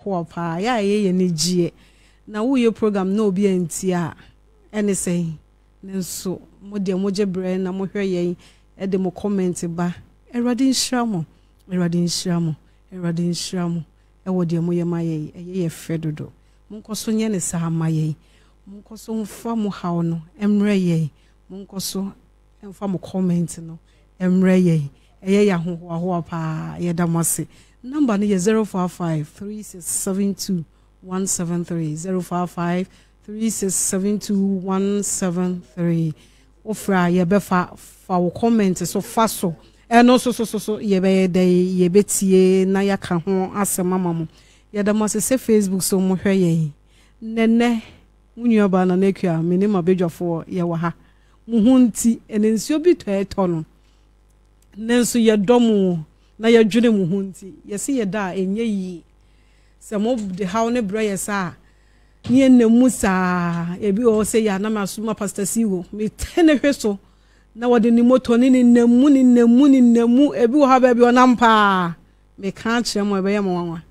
ahohoahoa paa. Yɛ a ɛyɛ yɛn anigyeɛ. Na woyɛ program na obi antie a, ɛne sɛn? Nanso mo deɛ mogye berɛ na mohwɛ yɛn de mo comment ba. Awurade nhyira mo. Awurade nhyira mo. Awurade nhyira mo ɛwɔ deɛ moyɛ ma yɛn. Ɛyɛ yɛ fɛ dodo. Monkɔ so nyɛ ne saa mma yɛn. Monkɔ so mfa mo haw no mmrɛ yɛn. Monkɔ so mfa mo comment no mmrɛ yɛn. Ɛyɛ yɛn ahohoahoa paa. Yɛda mo ase. Number no yɛ 055 3672 173 055 3672 173. Wofrɛ a yɛbɛfa fa wo comment so fa so. Ɛno nso so so so yɛbɛyɛ dɛ yɛbɛtie na yɛaka ho asɛm ama mo. Yɛda mo ase sɛ Facebook so mohwɛ yɛn. Nɛnɛ mo nuabaa Nana Akua me ne m'abadwafoɔ yɛwɔ ha. Mo ho nti ɛnɛ nsuo bi tɔ ɛtɔ no. Nanso yɛdɔ mo na yɛdwene mo ho nti yɛse yɛda a ɛnyɛ yie. Sɛ mo de haw ne brɛ yɛ saa a ne yɛnam mu saa. Ebi wɔ hɔ sɛ yɛ a na masoma Pastor Siwo mete ne hwe so na wɔde ne moto ne ne nam mu ne nam mu ne nam mu. Ebi wɔ hɔ a baabi ɔnam paa. Meka akyerɛ mo ɛbɛyɛ mo nwanwa.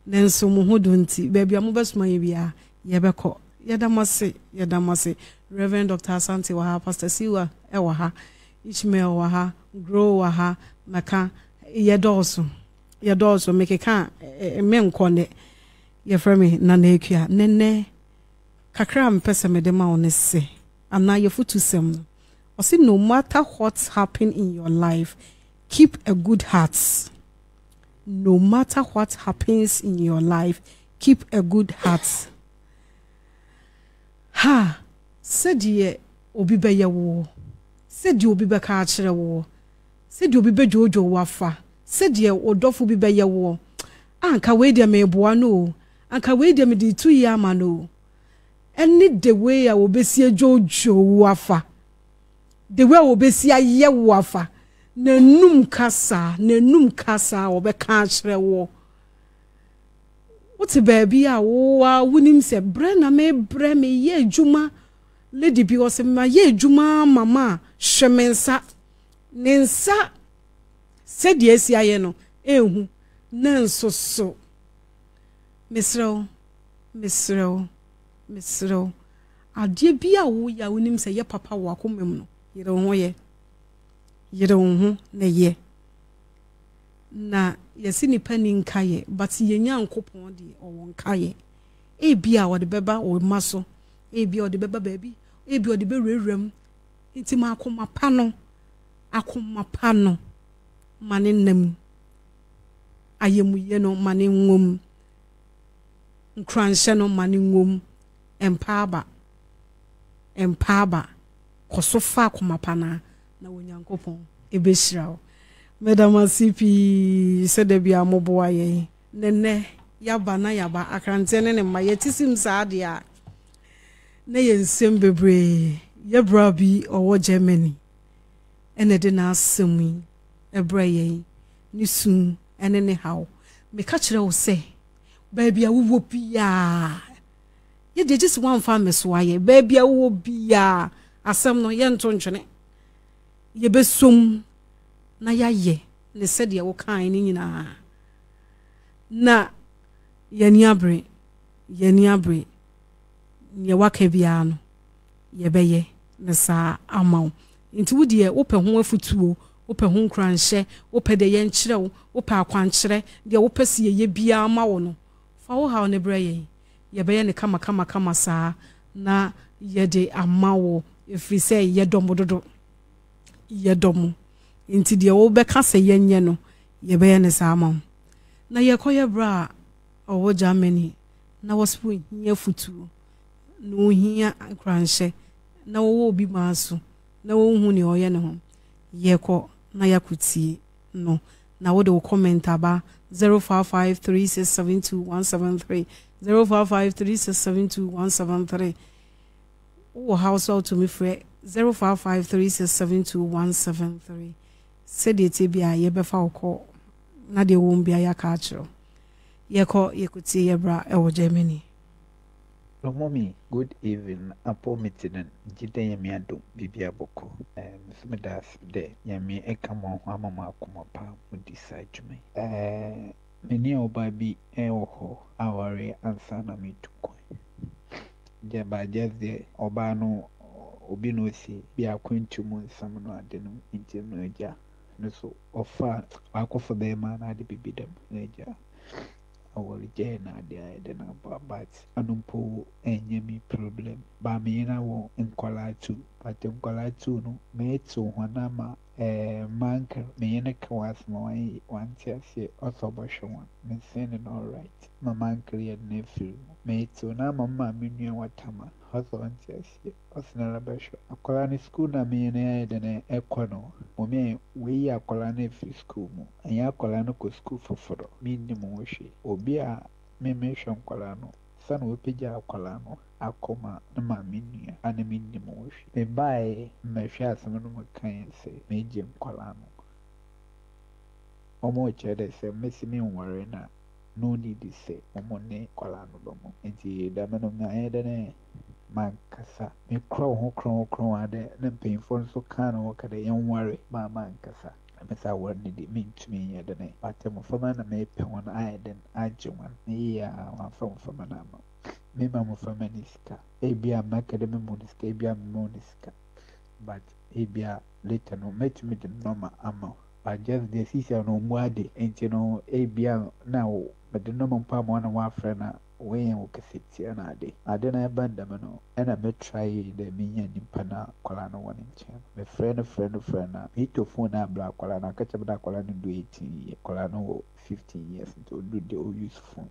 Nanso mo ho dɔ nti baabi a mobɛsoma yɛ biara yɛbɛkɔ. Yɛda mo ase, yɛda mo ase. Reverend Dr. Asante wɔ ha, Pastor Siwa wɔ ha, Ishmael wɔ ha, Grow wɔ ha, mɛka yɛdɔɔso, yɛdɔɔso. Mekeka a menkɔ nnɛ. Yɛfrɛ me Nana Akua. Nɛnɛ kakra a mepɛ sɛ mede ma wo ne sɛ, anaa yɛfotusɛm no, ɔse no matter what happen in your life, keep a good heart. No matter what happens in your life, keep a good heart. Ha, sɛdeɛ obi bɛyɛ woɔ, sɛdeɛ obi bɛka akyerɛ woɔ, sɛdeɛ obi bɛdwoodwoo wo afa, sɛdeɛ wo dɔfo bi bɛyɛ woɔ. Anka wei deɛ meboa no o, anka wei deɛ mede tu yi ama no o. Ɛne the way a wɔbɛsi adwoodwoo wo afa, the way a wɔbɛsi ayɛ wo afa, n'anum kasa, n'anum kasa a wɔbɛka akyerɛ woɔ. Wote baabi a wo a wonim sɛ brɛ na mebrɛ meyɛ adwuma. Lady bi ɔsɛ mayɛ adwuma ama ma a hwɛ me nsa. Ne nsa sɛdeɛ asi ayɛ no ɛnhu nanso so. Mesrɛ wo, mesrɛ wo, mesrɛ wo. Adeɛ bi a woyɛ a wonim sɛ yɛ papa wɔ akoma mu no, yere wo ho yɛ. Yere wo ho na yɛ. Na yɛse nipa ni nkayɛ but yɛn Nyankopɔn deɛ ɔwɔ nkayɛ. Ebia ɔde bɛba wo mma so, ebia ɔde bɛba baabi, ebia ɔde bɛwurawura mu. Nti ma akoma pa no, akoma pa no ma ne nna mu. Ayamuyɛ no ma ne nwom. Nkuranhyɛ no ma ne nwom. Mpa aba. Mpa aba. Kɔ so fa akoma pa no na Onyankopɔn ɛbɛhyira wo. Meda mo ase pii sɛ da biara moboa yɛn. Nɛnɛ yaba na yaba akranteɛ ne ne mma yɛte sim saa deɛ a na yɛ nsɛm bebree. Yɛ bra bi ɔwɔ Germany ɛna ɛde n'asɛm yi ɛbrɛ yɛn, ne su ɛne ne haw. Meka kyerɛ wo sɛ baabi a wowɔ biara yɛ deɛ gye sɛ woamfa mmɛsoa yɛ, baabi a wowɔ biara asɛm no yɛnto ntwene, yɛbɛsom na yɛayɛ ne sɛdeɛ wokae no nyinaa. Na yɛni abere, yɛni abere, neɛ waka biara no yɛbɛyɛ ne saa ama wo. Nti wo deɛ wopɛ ho afutuo, wopɛ ho nkuranhyɛ, wopɛ deɛ yɛnkyerɛ wo, wopɛ akwankyerɛ, deɛ wopɛ sɛ yɛyɛ biara ma wo no, fa wo haw no brɛ yɛn. Yɛbɛyɛ no kama kama kama saa na yɛde ama wo, ɛfiri sɛ yɛdɔ mo dodo. Yɛdɔ mo. Nti deɛ wobɛka sɛ yɛnyɛ no, yɛbɛyɛ no saa ama wo. Na yɛkɔyɛ berɛ a ɔwɔ Germany na wɔsɛ ohia afutuo, na ohia nkuranhyɛ, na wɔwɔ obi maa so, na wɔnhu nea ɔyɛ ne ho. Yɛkɔ na yɛakɔtie no, na wode wo comment aba 0553672173, 0553672173. Wowɔ haw so a wotumi frɛ 0553672173. Sɛdeɛ ɛteɛ biara yɛbɛfa wo kɔ na deɛ ɛwɔ mu biara yɛaka akyerɛ wo. Yɛkɔ yɛkɔtie yɛ bra ɛwɔ Germany. Hello mommy, good evening, apɔw me tse dɛn, gye dɛ Nyame adom biribiara bɔkɔ. Eh, me so meda ase dɛ Nyame eka mo ho ama mo akoma pa a mode saa dwuma yi. Eh, me ne ɔbaa bi wɔ hɔ a. Menwaree ansaana metu kwan. Gye by just deɛ ɔbaa no obi na ɔsi bi akwantu mu nsɛm no ade no nti no agya no so ɔfa wakɔfa bɛrima na ade biribi dɛm na agya awaregyae na ade ayɛ dɛ na aba but ɛno mpo ɛnyɛ me problem ba me yere wɔ nkwadaa tu but nkwadaa tu no metew hɔn ama Eh, manka menye no ka w'asɛm a ɔannyɛ ɔanntse aseɛ, ɔse ɔbɔhwɛ hɔn, mesee no no alright, ma manclear no n'efir mu. Metsew no ama me maame nua wɔ Tama, ɔse ɔnntse aseɛ, ɔse noara bɛhwɛ. Akwadaa no skuul no a menye no ayɛ dɛn kɔ no, mom oeyi akwadaa no efir skuul mu, annyɛ akwadaa no kɔ skuul fofor, minnyim ho hwee. Obi a me mehwɛ nkwadaa no, Ansa na wapagya akwadaa no akɔma ne maame nua a na mennim ho hwee. Mebaeɛ mmɛhwɛ asɛm no mekaeɛ sɛ megye nkwadaa no. Wɔrekyerɛ dɛ sɛ mese menware no a no need sɛ wɔne nkwadaa no bɛbɔ. Nti dɛm no mayɛ dɛ ne mankasa. Mekora wo ho kora wo ho kora wo ho ara dɛ na mpanyimfoɔ no nso kaa no wɔka dɛ yɛnware maa mankasa. Mese awar no de menntumi nnyɛ dɛn but mboframba na mepɛ hɔn ayɛ dɛn agye hɔn. Meyɛe a wɔammfa mboframba no amma me. Mema mboframba no sika, ebi a mɛka dɛ mema hɔn sika, ebi a memma hɔn sika but ebi a later no mɛtumi de nɔma ama wo but just deɛ seesei no ɔmmu ade ntsi no ebi a na mede nɔma mpo ama wo na wɔafrɛ no a Wɔyɛ wo kasatia na ade. Ade no ɛba no dɛm no, ɛna me try dɛ menya nyimpa no a akwadaa no wɔ ne nkyɛn no. Me frɛ no frɛ no frɛ no a, meetɔ phone no abrɛ akwadaa no, ɔka kyerɛ me dɛ akwadaa no ndu 18 years, akwadaa no wɔ 15 years ntsi odur dɛ o use phone.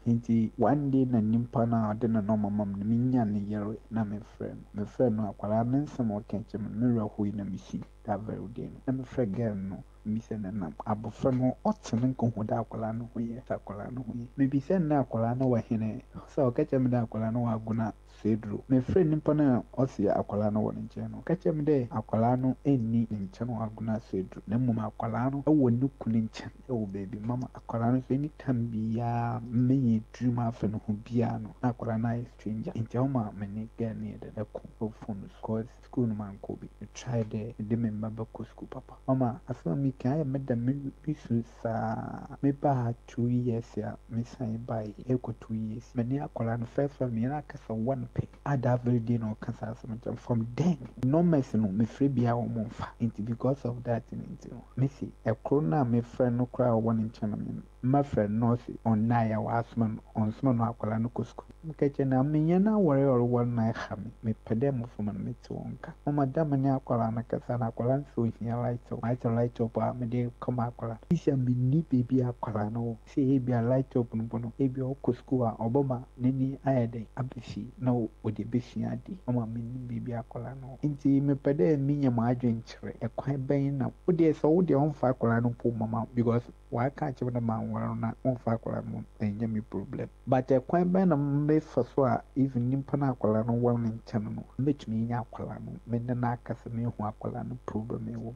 Ntsi one day na nyimpa no a ɔde ne nɔma ma me no, menya ne yer na me frɛ no. Me frɛ no a, akwadaa no ne nsɛm a ɔka kyerɛ me no, me werɛ howee na misui that very day no. Na me frɛ girl no. Mibisa no na abofra no ɔtse no nka hu dɛ akwadaa no ho yɛ, sɛ akwadaa no ho yɛ. Mibisa no dɛ akwadaa no wɔ hen? Ɔse ɔka kyerɛ me dɛ akwadaa no wɔ Agona Swedru. Mefrɛ nyimpa no a ɔse akwadaa no wɔ ne nkyɛn no, ɔka kyerɛ me dɛ akwadaa no nnyi ne nkyɛn wɔ Agona Swedru na mbom akwadaa no wɔ no kun nkyɛn wɔ beebi. Mama akwadaa no so anytime biara menya edur mafa no ho biara no na akwadaa no ayɛ stranger. Ntsi ɔma menye girl no yɛ dɛn kõ wɔ phone do cause skuul no mannkɔ bi. Me try dɛ mede me mba bɔkɔ skuul papa. Mama, asɛm a meka yi ayɛ me dɛ me su saa. Me baa ha 2 years a me san bae yi, ɛrekɔ 2 years. Me ne akwadaa no first one me ne no akasa one pɛ. A that very day na ɔka saa asɛm no kyerɛ me. From then, numbers no me frɛ biara wɔn mfa. Nti because of that no nti no, me se ɛkoro no a me frɛ no koraa a ɔwɔ ne nkyɛn no me mɛfrɛ no na ɔse ɔnnaeɛ a wasoma no, ɔnsoma no akwadaa no kɔ sukuu. Meka kyerɛ no dɛ menye no awar a ɔrowar no ha me, mepɛ dɛ mboframba no metse hɔn nka. Mama da menye akwadaa no kasa na akwadaa no se ohia light up, mayɛ light up a mede rekɛma akwadaa no. Sisi a minnyi beebi a akwadaa no wɔ, sɛ ebi a light up no mpo no, ebi a ɔkɔ skuul a ɔbɛma n'enyi ayɛ dɛn aba fie na ɔdze ebesua adze. Mama minnyim beebi a akwadaa no wɔ. Ntsi mepɛ dɛ minya mo adwenkyerɛ, kwan bɛn na, wo deɛ sɛ wo deɛ ɔmmfa akwadaa no mpo mma ma because Ɔaka akyerɛ me dɛ mannwar no na ɔmmfa akwadaa no nnyɛ me problem. But kwan bɛn na mefa so a even nyimpa no a akwadaa no wɔ ne nkyɛn no mɛtumi enya akwadaa no, me ne no akasa mehu akwadaa no problem a ɔwɔ mu.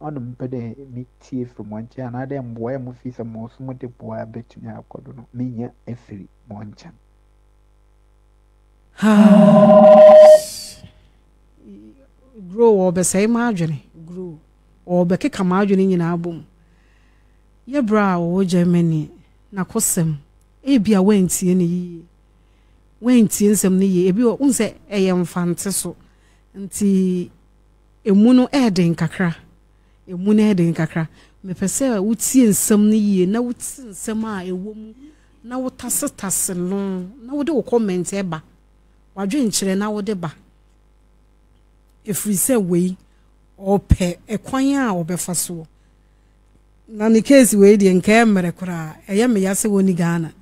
Ɔno mepɛ dɛ metsie fir mo nkyɛn anaadɛ mboa a mufi sɛ mo so mode boa bɛtumi akɔ do no menya efir mo nkyɛn. Grow wɔrebɛsɛe m'adwene grow wɔrebɛkeka m'adwene nyinaa abom. Yɛ berɛ a wɔwɔ Germany n'akosɛm ebia woantie no yie woantie nsɛm no yie ebi wɔ wohu sɛ ɛyɛ mfante so nti emu no ɛɛden kakra emu no ɛɛden kakra mepɛ sɛ wotie nsɛm no yie na wote nsɛm a ɛwɔ mu na wotasetase no na wode wo comment ɛba w'adwenkyerɛ na wode ba ɛfiri sɛ wei ɔpɛ ɛkwan a ɔbɛfa soɔ na ne case wei deɛ nka ɛmmerɛ koraa ɛyɛ me ya sɛ wɔni Ghana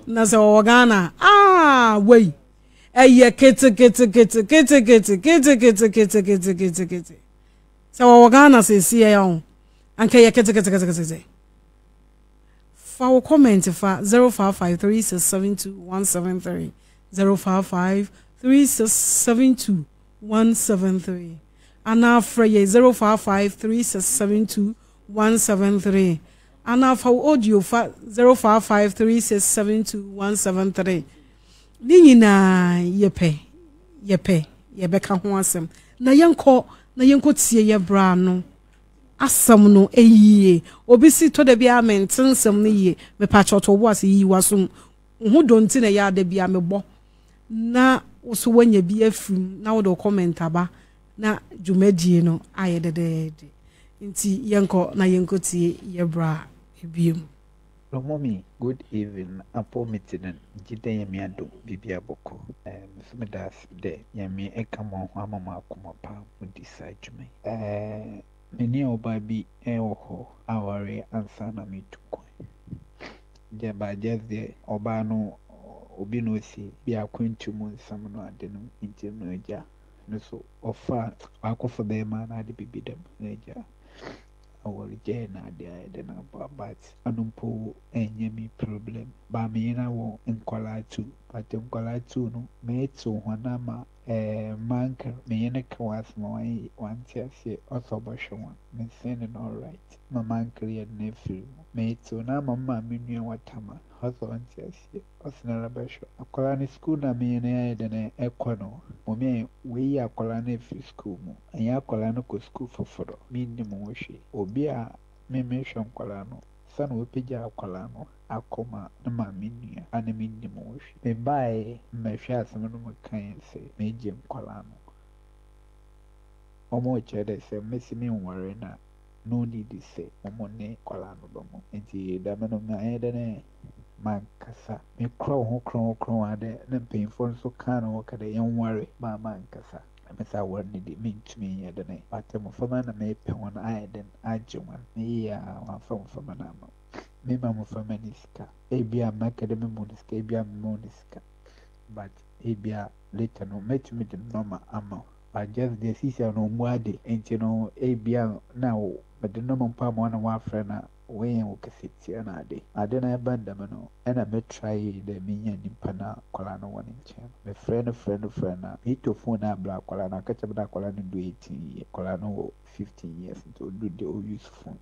na sɛ ɔwɔ Ghana ah wei ɛyɛ ketekete ketekete ketekete ketekete ketekete sɛ wɔwɔ Ghana sɛsi ɛyɛ ho anka ɛyɛ keteketekete fa wo comment fa 055 3672 173 055 3672 173 anaa frɛ yɛ 055 3672 173 anaa fa wo audio fa 055 3672 173 ne nyinaa yɛpɛ yɛpɛ yɛbɛka ho asɛm na yɛnkɔ na yɛnkɔ tie yɛ bra no. asɛm no yie. Obi si tɔ da biara mente nsɛm no yie. Mepakyɛw to wo bo ase yiyi w'asom. Wo ho dɔ nti na ɛyɛ a da biara mebɔ na wo so woanya bi afiri mu na wode wo comment aba na dwumadie no ayɛ dɛdɛɛdɛ. Nti yɛnkɔ na yɛnkɔtie yɛ bra biom. Hello mommy good evening apɔw me tse dɛn gye dɛ Nyame adom biribiara bɔkɔ eh me so meda ase dɛ Nyame eka mo ho ama mo akoma pa mo di saa dwuma yi. Eh me ne ɔbaa bi wɔ hɔ aware ansa na metu kwan gye but just dɛ ɔbaa no obi na osi bi akwantu mu nsɛm no ade no nti no agya no so ɔfa wakɔfa bɛrima na ade biribi dɛm na agya Awargyae na ade ayɛ dɛn aba but ɔno mpo ɛnyɛ me problem but me nyina wɔ nkwadaa two but nkwadaa two no meetew hɔn ama eh manker menye no ka ho asɛm a ɔanntse aseɛ ɔse ɔbɔhwɛ hɔn mese no no alright ma manker yɛ no efir mu meetsew no ama me maame nua wɔ Tama ɔse ɔnntse aseɛ. Ɔse noara bɛhwɛ akwadaa no school no a menye no ayɛ dɛn ɛkɔ no, mummy woeyi akwadaa no efir school mu, enye akwadaa no kɔ school fofor, minnyim ho hwee. Obi a me mehwɛ nkwadaa no, sana oepegya akwadaa no akɔma ne maame nua a na minnyim ho hwee. Mebae mbɛhwɛ asɛm no mekãe se megye nkwadaa no. Wɔrekyerɛ dɛ sɛ mese mennware no a, no need sɛ wɔne nkwadaa no bɛbɔ. Ntsi dɛm no mayɛ dɛn ɛ, mankasa. Mekora wo ho krɔnkrɔn ara dɛ na mpanyimfo no so kã no wɔka dɛ yɛnware ma mankasa. Mese awar no de menntumi nnyɛ dɛn ɛ, but mboframba na mepɛ hɔn ayɛ dɛn agye hɔn. Meyɛe a wɔammfa mboframba no amma me. Mema mboframba no sika. Ebia mɛka dɛ mema hɔn sika, ebia memma hɔn sika but ebia later no mɛtumi de nɔɔma ama wo. But just deɛ sisi a no ɔmmu ade nti no ebia na mede nɔɔma mpo ama wo na woafrɛ no a woyɛ wo kasatia na ade. Ade no ɛba no dɛm no ɛna me try dɛ menya nipa no a akwadaa no wɔ ne nkyɛn no. Me frɛ no frɛ no frɛ no a meto phone no abrɛ akwadaa no ɔka kyerɛ me dɛ akwadaa no ndu 18 years, akwadaa no wɔ 15 years nti ɔdu deɛ ɔ use phone.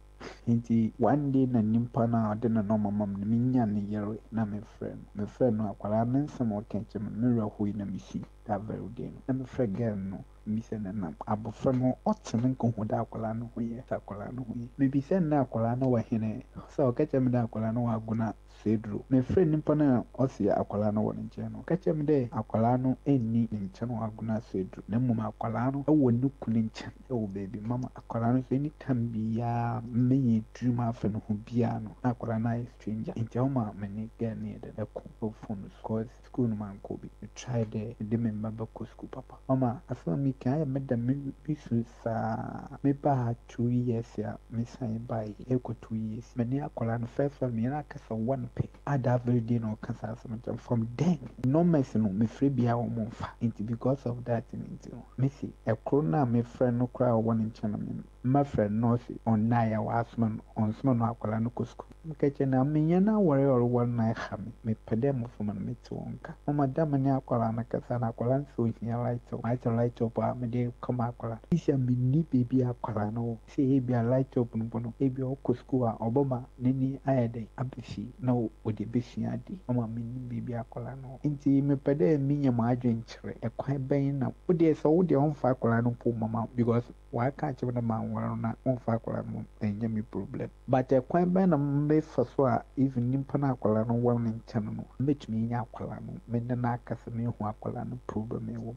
Nti one day na nipa no a ɔde ne nɔɔma ma me no menya ne yere na me frɛ no. Me frɛ no akwadaa no nsɛm a ɔka kyerɛ me no me werɛ hoe na me sui. That very day no, na mefrɛ girl no mibisa no na abofra no ɔtse me nka ohu dɛ akwadaa no ho yɛ, sɛ akwadaa no ho yɛ. Mibisa no dɛ akwadaa no wɔ hen, sɛ ɔka kyerɛ me dɛ akwadaa no wɔ Agona Swedru. Mefrɛ nyimpa no a ɔse akwadaa no wɔ ne nkyɛn no, ɔka kyerɛ me dɛ akwadaa no nnyi ne nkyɛn wɔ Agona Swedru na mbom akwadaa no wɔ no kun nkyɛn wɔ beebi. Mama akwadaa no so anytime biara menya edur afa no ho biara no na akwadaa no ayɛ stranger ntsi ɔma menye girl no yɛ dɛn ɛko wɔ phone do cause Skuul no mannkɔ bi. Me try dɛ mede me mba bɔkɔ skuul papa. Mama, asɛm a meka yi ayɛ me dɛ me su saa. Me baa ha 2 years a me san bae yi, ɛrekɔ 2 years. Me ne akwadaa no first one me ne no akasa one pɛ. A that very day na ɔka saa asɛm no kyerɛ me. From then, numbers no me frɛ biara wɔn mfa. Nti because of that no nti no, me se ɛkoro no a me frɛ no koraa a ɔwɔ ne nkyɛn no me mɛfrɛ no na ɔse ɔnnaeɛ a wasoma no, ɔnsoma no akwadaa no kɔ skuul. Meka kyerɛ no dɛ menye no awar a ɔrowar no ha me, mepɛ dɛ mboframba no metse hɔn nka. Mama da menye akwadaa no kasa na akwadaa no se ohia light up, makyɛ light up a mede rekɛma akwadaa no. Sisi a minnyi beebi a akwadaa no wɔ, sɛ ebi a light up no mpo no, ebi a ɔkɔ skuul a ɔbɛma n'enyi ayɛ dɛn aba fie na ɔdze ebesua ade. Mama minnyim beebi a akwadaa no wɔ. Ntsi mepɛ dɛ minya mo adwenkyerɛ, kwan bɛn na, wo deɛ sɛ wo deɛ ɔmmfa akwadaa no mpo mma ma because Ɔaka akyerɛ me dɛ mannwar no na ɔmmfa akwadaa no nnyɛ me problem. But kwan bɛn na mɛfa so a even nyimpa no a akwadaa no wɔ ne nkyɛn no mɛtumi enya akwadaa no, me ne no akasa mehu akwadaa no problem a ɔwɔ mu.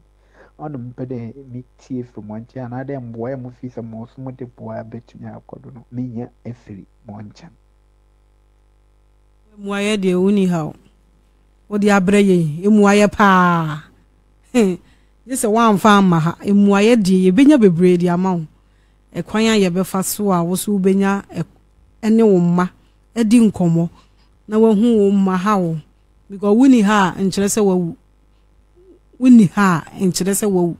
Ɔno mepɛ dɛ metsie fir mo nkyɛn anaadɛ mboa a mufi sɛ mo so mode boa a bɛtumi akɔ do no menya efir mo nkyɛn. Mmuaeɛ deɛ wonni haw. Wode abrɛ yɛn mmuaeɛ paa. Gye sɛ woamfa amma ha. Mmuaeɛ deɛ yɛbɛnya bebree de ama wo. Ɛkwan a yɛbɛfa so a wo so wobɛnya ne wo mma adi nkɔmmɔ na wahu wo mma ha wo. Because wonni ha a nkyerɛ sɛ wawu. Wonni ha a nkyerɛ sɛ wawu.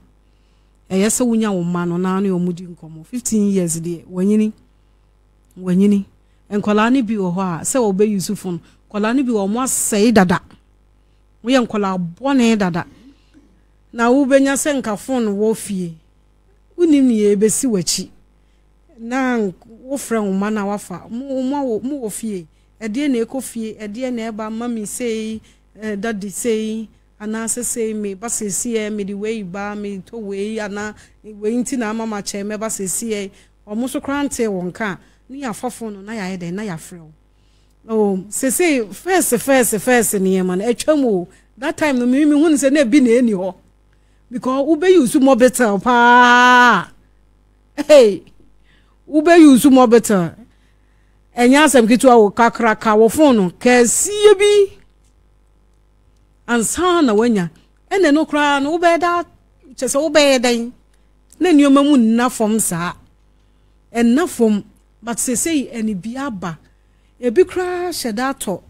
Ɛyɛ sɛ wonya wo mma no na ne wɔn di nkɔmmɔ. 15 years deɛ wanyini. Wanyini. Nkwadaa no bi wɔ hɔ a sɛ wɔbɛ use phone. Nkwadaa no bi wɔ wɔn asɛe dada. Woyɛ nkwadaa bɔne dada. Na wobɛnya sɛ nka phone wɔ fie. Wonim nea ɛbɛsi w'akyi. Na wofrɛ wo mma no a wafa. Mo mo mo wɔ fie. Ɛdeɛ na ɛkɔ fie, ɛdeɛ na ɛba, mummy sei, eh, daddy sei, anaasɛ sei meba seesei mede wei ba, metɔ wei anaa wei nti na ama makyɛ mɛba seesei. Wɔn nso koraa ntee wo nka a, ne yɛafa phone no na yɛayɛ dɛn na yɛafrɛ wo. Oh, sesei first first first nneɛma no atwam o. That time no me mehu no sɛ na ebi na ɛni hɔ. Because wobɛ use mobitel paa. Hey, wobɛ use mobitel. Ɛnyɛ asɛm ketewa o, kakraka wo phone no kɛseɛ bi ansa na wanya. Ɛna ɛno koraa no wobɛyɛ da kyɛ sɛ wobɛyɛ dɛn na nneɛma mu nna fam saa. Ɛnna fam but seesei anibia aba. Ebi koraa hyɛ da atɔ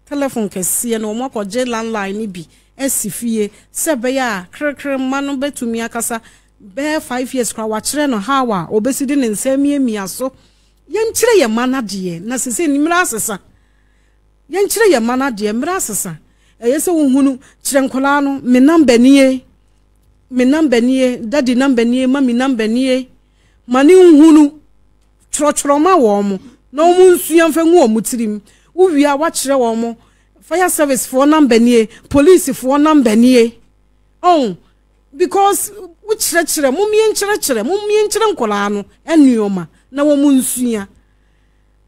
telephone kɛseɛ no, wɔakɔgye landline no bi asi fie sɛ ɛbɛyɛ a krekre mma no bɛtumi akasa. Bɛyɛ 5 years koraa wakyerɛ no how a ɔbɛsi de ne nsa amiamia so. Yɛnkyerɛ yɛn mma no adeɛ na seesei mmerɛ asesa. Yɛnkyerɛ yɛn mma no adeɛ, mmerɛ asesa. Ɛyɛ sɛ wohunu, kyerɛ nkwadaa no, me number nie, me number nie, daddy number nie, mummy number nie. Ma ne nhunu, twerɛtwerɛ ma wɔn na wɔn nsua mfa ngu wɔn tirim. Wowie a woakyerɛ wɔn fire service foɔ number nie, police foɔ number nie. Oh, because wokyerɛkyerɛ, mommie nkyerɛkyerɛ, mommie nkyerɛ nkwadaa no nneɛma na wɔn nsua.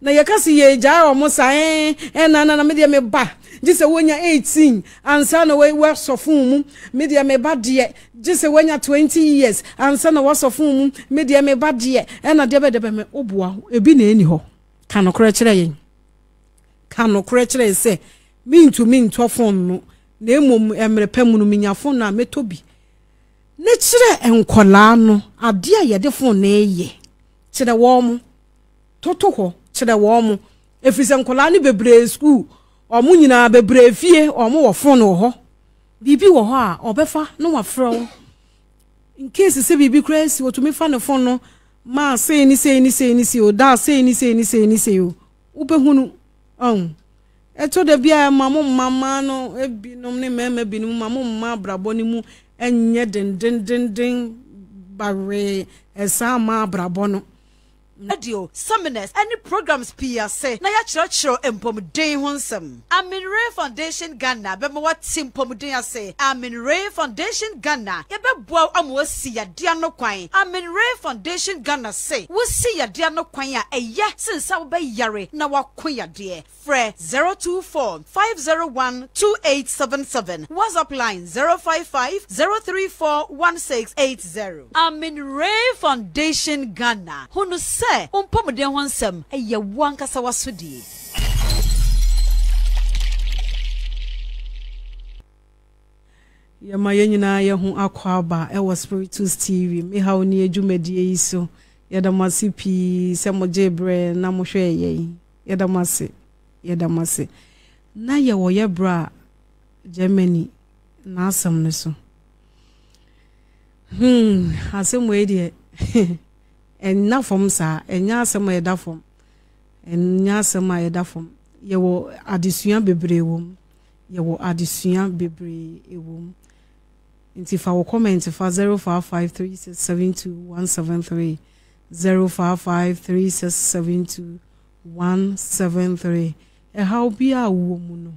Na yɛka se yɛgyae wɔn saa ɛɛ ɛɛ na na na me deɛ me ba gye sɛ wonya 18 ansa na wasɔ fon mu, me deɛ me ba deɛ gye sɛ woanya 20 years ansa na wasɔ fon mu, me deɛ me ba deɛ ɛna deɛ bɛ deɛ bɛ me woboa ebi na ɛni hɔ. Ka nokorɛ kyerɛ yɛn, ka nokorɛ kyerɛ yɛn sɛ mentumi ntɔ fon no na mmom mmerɛ pɛ mu no menya fon no a mɛtɔ bi. Ne kyerɛ nkɔlaa no adeɛ a yɛde fon no yɛ, kyerɛ wɔn. Toto hɔ kyerɛ wɔn, ɛfiri sɛ nkwadaa no bebree sukuu, wɔn nyinaa bebree fie, wɔn wɔ fon wɔ hɔ. Biribi wɔ hɔ a ɔbɛfa na wafrɛ wo. In case sɛ biribi koraa si, ɔtumi fa ne fon no maa sei ne sei ne sei ne sei o, daa sei ne sei ne sei ne sei o. Wobɛhunu. Ɔn. Ɛtɔ da bi a ɛma mo mma mmaa no binom ne mmarima binom ma mo mma abrabɔ no mu nyɛ dendendenden bawee ɛsaa ma abrabɔ no. Radio, seminars, ne programs pii ase na yɛakyerɛkyerɛw mpɔmuden ho nsɛm. Amin Ray Foundation Ghana bɛma woate mpɔmuden ase. Amin Ray Foundation Ghana, yɛbɛboa wo ama woasi yadeɛ ano kwan. Amin Ray Foundation Ghana se wosi yadeɛ ano kwan a, ɛyɛ sen sɛ wobɛyare na woako yadeɛ. Frɛ 024 501 2877, WhatsApp line 055 034 1680. Amin Ray Foundation Ghana, Hunu sɛ wo mpɔmuden ho nsɛm yɛ wo ankasa w'asodie. Yɛma yɛn nyinaa yɛ ho akwaaba wɔ Spiritus TV Me Haw Nie dwumadie yi so. Yɛda mo ase pii sɛ mogyee berɛ na mohwɛɛ yɛn. Yɛda mo ase. Yɛda mo ase. Na yɛwɔ yɛ bra Germany n'asɛm no so. Hmm, asɛm wei deɛ ɛnna fam saa. Ɛnyɛ asɛm a ɛda fam. Ɛnyɛ asɛm a ɛda fam. Yɛwɔ adesua bebree wɔ mu. Yɛwɔ adesua bebree wɔ mu. Nti fa wo comment fa 0553672173. 0553672173. Ɛhaw biara a wowɔ mu no,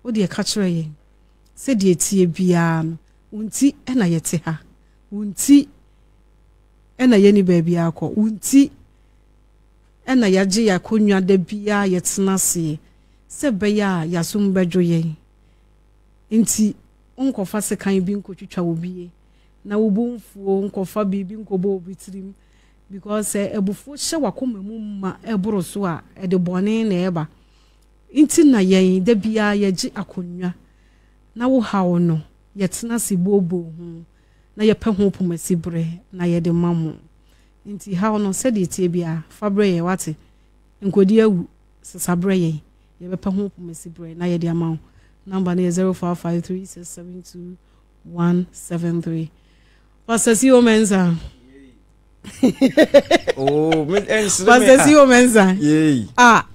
wo deɛ ka kyerɛ yɛn. Sɛdeɛ ɛteɛ biara no, wo nti na yɛte ha. Wo nti na yɛnni baabi akɔ. Wo nti na yɛagye yɛn akonnwa da biara yɛtena aseɛ sɛ ɛbɛyɛ a yɛasom bɛdwo yɛn. Nti wonkɔfa sekan bi nkɔtwitwa obi na wo bo mfuo nkɔfa biribi nkɔbɔ obi tirim because sɛ abufuo hyɛ w'akoma mu ma ɛboro so a, ɛde bɔne na ɛba. Nti na yɛn da biara yɛgye akonnwa na wo haw no yɛtena ase booboo ho na yɛpɛ ho pomasi berɛ na yɛde ma mo. Nti haw no sɛdeɛ ɛteɛ biara fa brɛ yɛn wate. Nkɔdi awu, sesa brɛ yɛn. Yɛbɛpɛ ho pomasi berɛ na yɛde ama wo. Number no yɛ 055367 173. Pastor C.O. Mensah. Oh, me ensere me. Pastor C.O. Mensah. Yay. Ah.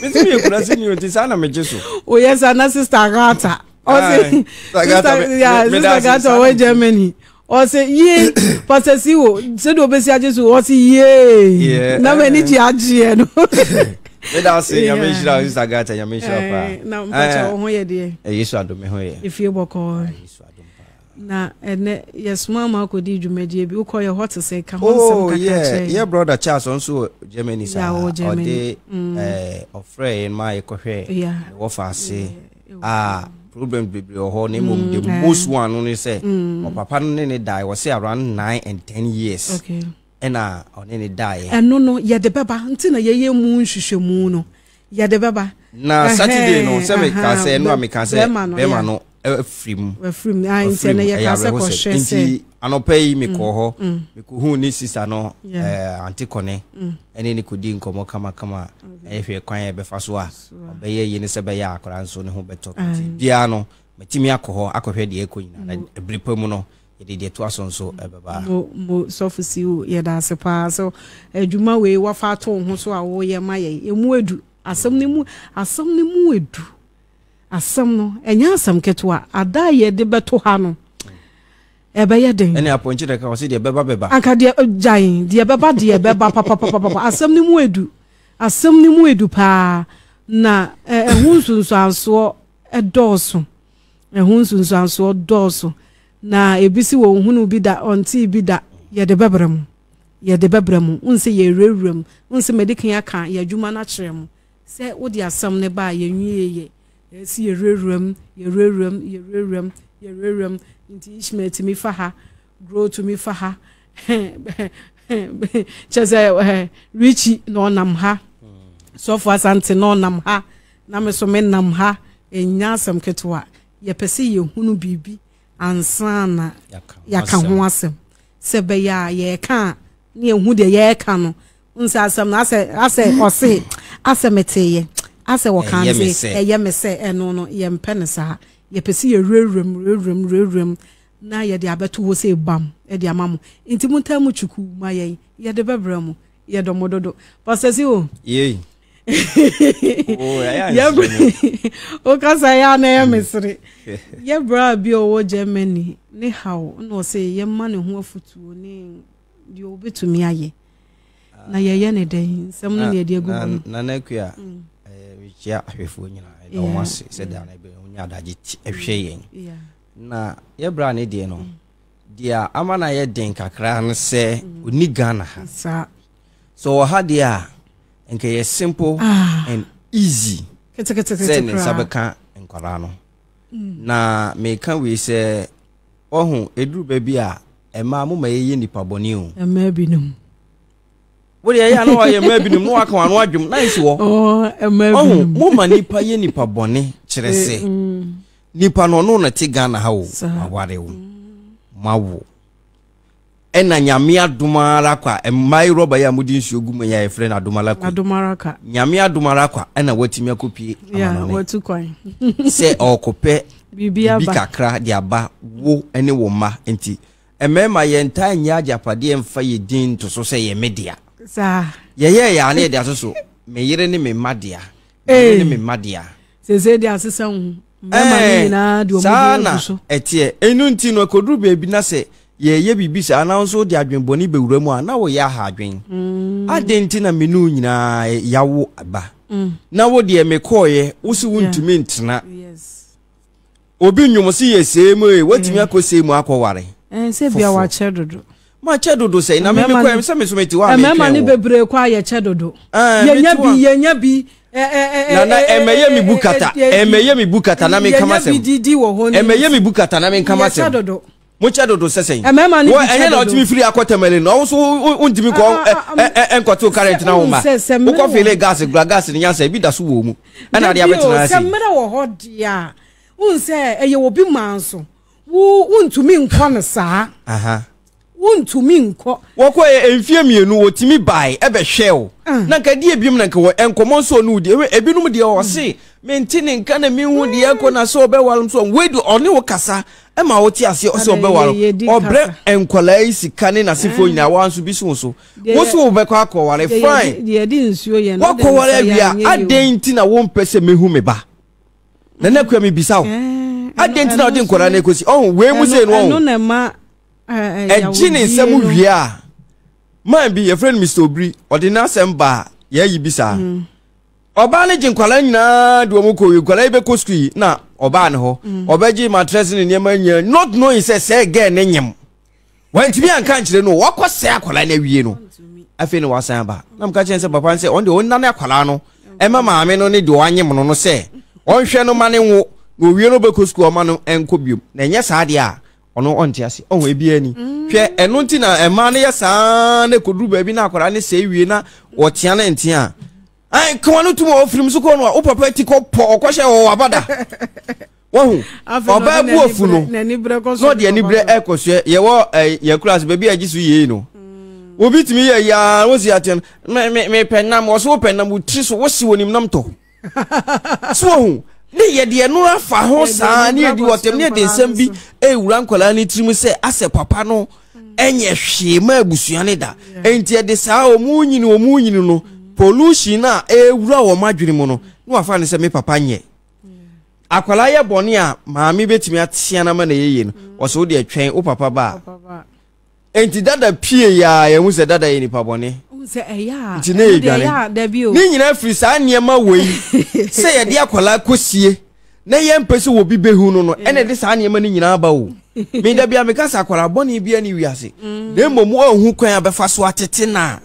Me ti me kura si ni oti sa na me gye so. Oh yes, na sister Agatha. Oh, sister, yeah, sister Agatha wɔ Germany. Ɔsɛ yie Pastor C.O. sɛdeɛ ɔbɛsi agye so ɔsɛ yie. Na m'ani gye agyeɛ no. Meda ase nyame nhyira wo sister Agatha nyame nhyira wo paa. Na mpakyɛ wo ho yɛ deɛ. Yesu adom me ho yɛ. Efie bɔkɔɔ. Yesu adom paa. Na ɛnɛ yɛsoma ma akɔdi dwumadie bi wokɔ yɛ hɔ te sɛ ka ho nsɛm oh, kakra kyerɛ yɛ brother Charles ɔnso wɔ Germany saa ɔde mm. eh, ɔfrɛ yɛn ma yɛkɔhwɛ ne wɔfa ase a problems bebree wɔ hɔ na mmom mm, the eh. most one no ne sɛ mm. ɔpapa no ne ne dae wɔ sɛ around 9 and 10 years ɛna ɔne ne daeɛ. Ɛno no yɛde bɛba nti na yɛyɛ mu nhwehwɛmu no yɛde bɛba. Na Saturday no sɛ meka sɛ ɛno a meka sɛ bɛrima no afiri mu. Afiri mu ah nti ɛnɛ yɛka sɛ kɔhwɛ sɛ. Nti anɔpa yi mekɔɔ hɔ mm. mekɔhuu ne sista no ɛɛ ante kɔne mm. ɛne ne kɔdi nkɔmmɔ kamakama ɛhwɛ kwan a ɛbɛfa so a ɔbɛyɛ yie ne sɛ bɛyɛ akwadaa nso ne ho bɛtɔ nti biara no matumi akɔ hɔ akɔhwɛ deɛ ɛkɔ nyinaa na ɛbere pa mu no yɛde deɛ ɛtoa so nso ɛbɛba. Mo mo sɔfo siw yɛda ase paa sɛ adwuma wei wafa ato wo ho so a woyɛ ma yɛn emu edu asɛm no mu asɛm no mu edu asɛm no ɛnyɛ asɛm ketewa ada a yɛde bɛto ha no ɛbɛyɛ den. Ɛne apɔnkye na ɛka ɔsi deɛ bɛba bɛba. Anka deɛ gyae deɛ bɛba deɛ bɛba papapapapa asɛm no mu edu asɛm no mu edu paa na ɛho nsunsuansoɔ ɛdɔɔso ɛho nsunsuansoɔ dɔɔso. Na ebi se wɔnhunuu bi da, ɔntee bi da. Yɛde bɛbrɛ mo. Yɛde bɛbrɛ mo. Wohu sɛ yɛrewurawura mu. Wohu sɛ madi kan aka yɛn adwuma no akyerɛ mo. Sɛ wode asɛm no ba a, yɛnwieeɛ. Ɛyɛ sɛ yɛwurawura mu, yɛwurawura mu, yɛwurawura mu, yɛwurawura mu. Nti Ishmael tumi fa ha, Gro tumi fa ha. Kyerɛ sɛ Richie na ɔnam ha. Sɔfo Asante na ɔnam ha. Na me so menam ha. Ɛnyɛ asɛm ketewa. Yɛpɛ sɛ yɛhunu biribi ansa na yɛaka ho asɛm sɛ ɛbɛyɛ a yɛreka a ne yɛhu deɛ yɛreka no n sɛ asɛm no asɛ asɛ ɔse asɛ meteeɛ asɛ wɔka no sɛ ɛyɛ me sɛ ɛno no yɛmpɛ no saa yɛpɛ sɛ yɛwurawuram wurawuram wurawuram na yɛde abɛto hɔ sɛ bam de ama mo nti montaa mu twuku ma yɛn yɛde bɛbrɛ mo yɛdɔ mo dodo pastor si o yei wokasa yɛ a na ɛyɛ me sere yɛ bra bi a ɔwɔ Germany ne haw na ɔsɛ yɛma ne ho afotuo ne deɛ ɔbɛtumi ayɛ na yɛyɛ ne dɛn nsɛm no ne yɛde agu hɔ no nana akua mm. eh, mekyia ahwɛfoɔ nyinaa ɛda wɔn ase sɛ da no ɛbɛn wonya adagye ɛhwɛ yɛn na yɛ bra ne deɛ no mm. deɛ ama no ayɛ den kakra no sɛ ɔni mm. Ghana ha sɛ ɔwɔ ha deɛ a nka ɛyɛ simple ah. and easy sɛ ne nsa bɛka nkwadaa no mm. na meka wei sɛ ɔho ɛduru baabi a ɛmaa mo ma yɛyɛ nipa bɔne o mmaa binom wode ɛyɛ a na wayɛ mmaa binom na waka wano adwom na ɛsi hɔ oh, ɔho mo ma nipa yɛ nipa bɔne kyerɛ sɛ eh, mm. nipa no ɔno na te Ghana ha o waware o mm. mawo Ɛna Nyame adom ara kwa, mmaa yi rɔba yi a mode nsuo gu mu yi a yɛfrɛ no adom ara kwa. Adom ara kwa. Nyame adom ara kwa ɛna watumi akɔpie amanɔne. Yeah, watu kwan. Sɛ ɔrekɔpɛ biribi kakra de aba wo ne wo mma nti. Mmarima yɛntaa nyɛ agyapadeɛ mfa yɛ din nto so sɛ yɛ me dea. Saa. Yɛyɛɛ yɛ a na yɛde ato so me yere ne me mma dea. Me yere ne me mma dea. Sese de asesa ho. Mmarima no nyinaa de wɔn din agu so. Saa na ɛteɛ. Ɛno nti no, ɛkɔduru baabi na sɛ yɛreyɛ biribi saa na wo nso wode adwenbɔne bɛwura mu a, na woyɛ aha adwen. Mm. Adɛn nti na me ne wo nyinaa yɛawo ba? Mm. Na wo deɛ mekɔɔeɛ, wo se wontumi ntena. Obi nnwom se yɛ see mu ee, woatumi akɔ see mu akɔware. Eh, sɛ bia wakyɛ dodo. Makyɛ dodo sɛ na me mekɔ sɛ me so mete hɔ a metwɛn wo. Mmarima no bebree kɔ a yɛkyɛ dodo. Eh, yɛnya bi yɛnya bi. Nana ɛmɛyɛ mi bu kata ɛmɛyɛ mi bu kata na mi nkama sɛm ɛmɛyɛ mi bu kata na mi nkama sɛm mo kyɛ dodo sɛ sɛn wɔ ɛnyɛ na ɔtumi firi akɔ tɛmɛle no ɔwɔ so wontumi kɔ ɛnkɔto current na wo ma wokɔ fele gas gura gas no nyansa ebi da so wɔ mu ɛna adeɛ abɛtena ase. Sɛ mmerɛ wɔ hɔ deɛ a wohu sɛ ɛyɛ obi maa nso wo wontumi nkɔ no saa wontumi nkɔ. Wɔkɔ yɛ mfie mmienu wɔtumi bae ɛbɛhwɛ o ah. na nka deɛ biom na nka wɔ nkɔmɔ nso ɔne wodi ewe ebinom deɛ ɔse mente ne nka na menhu deɛ ɛkɔ na sɛ ɔbɛware nso wei de ɔne wo kasa ɛma wote aseɛ ɔsɛ ɔbɛware ɔbrɛ nkwadaa yi sika ne n'asefoɔ nyinaa wɔn nso bi so so wo so wobɛkɔ akɔware fine wakɔware awia adɛn nti na wompɛ sɛ mehu me ba Nana Akua mebisa wo adɛn nti na ɔde nkwadaa no ɛkɔsi ɔho wei mu sei no ɔho ɛgye ne nsɛm wie a man bi yɛfrɛ no Mr. Obiri ɔde n'asɛm baa yɛayi bi saa mm. Ɔbaa no gye nkwadaa nyinaa de wɔn kɔ wie nkwadaa yi bɛkɔ sukuu yi na ɔbaa ne hɔ mm. ɔbɛgye matress ne nneɛma nyinaa not knowing sɛ sɛ girl ne nyem wantumi anka nkyerɛ no wakɔ sɛ akwadaa no awie no afei na wasan aba na mka kyerɛ sɛ papa no sɛ ɔno deɛ ɔnnane akwadaa no ɛma maame no ne deɛ ɔanyem no no sɛ ɔnhwɛ no ma ne nwo na owie no bɛkɔ sukuu ɔma no nkɔ biom na ɛnyɛ saa deɛ a ɔno ɔnte ase ɔho ebiara ni mm. hwɛ ɛno nti na ɛmaa no yɛ saa na ɛkɔduru baabi na akwadaa no sɛ wie na wɔtea no ntea a kawa no tum a ɔfirim so kɔ no a wo papa ti kɔ pɔ ɔkɔhyɛ wɔ wabada wahu ɔbaa bu afu no na ɔde anibrɛ ɛkɔ soɛ yɛwɔ yɛ kura ase baabi a ɛgye so yie no mm. obi tumi yɛ yaa wosi ateɛ no mepɛ nam wɔ so wopɛ nam wo tiri so wosi wɔ nim nam tɔ so wahu ne yɛde ɛno afa ho saa ne yɛde wɔtɛm ne yɛde nsɛm bi ɛwura nkwadaa ne tirim sɛ asɛ papa no ɛnyɛ hwee ma abusua ne da nti ɛde saa wɔn nyini wɔn nyini no pollution a ɛwura wɔn adwene mu no na wafa ne sɛ me papa nyɛ akwadaa yɛ bɔne a maame bɛtumi atea no ama na yɛyie no wɔsɛ wo deɛ twɛn wo papa ba a Enti dada pie yi a yɛhu sɛ dada yɛ nipa bɔne. Nti ne yɛ dwane. Ne nyinaa firi saa nneɛma wei sɛ yɛde akwadaa kɔsie na yɛmpɛ sɛ obi bɛhu no no ɛna ɛde saa nneɛma no nyinaa ba o. Me da bia meka sɛ akwadaa bɔne bia ne wiase. Mm. Na mmom ɔnhu kwan a bɛfa so atete no a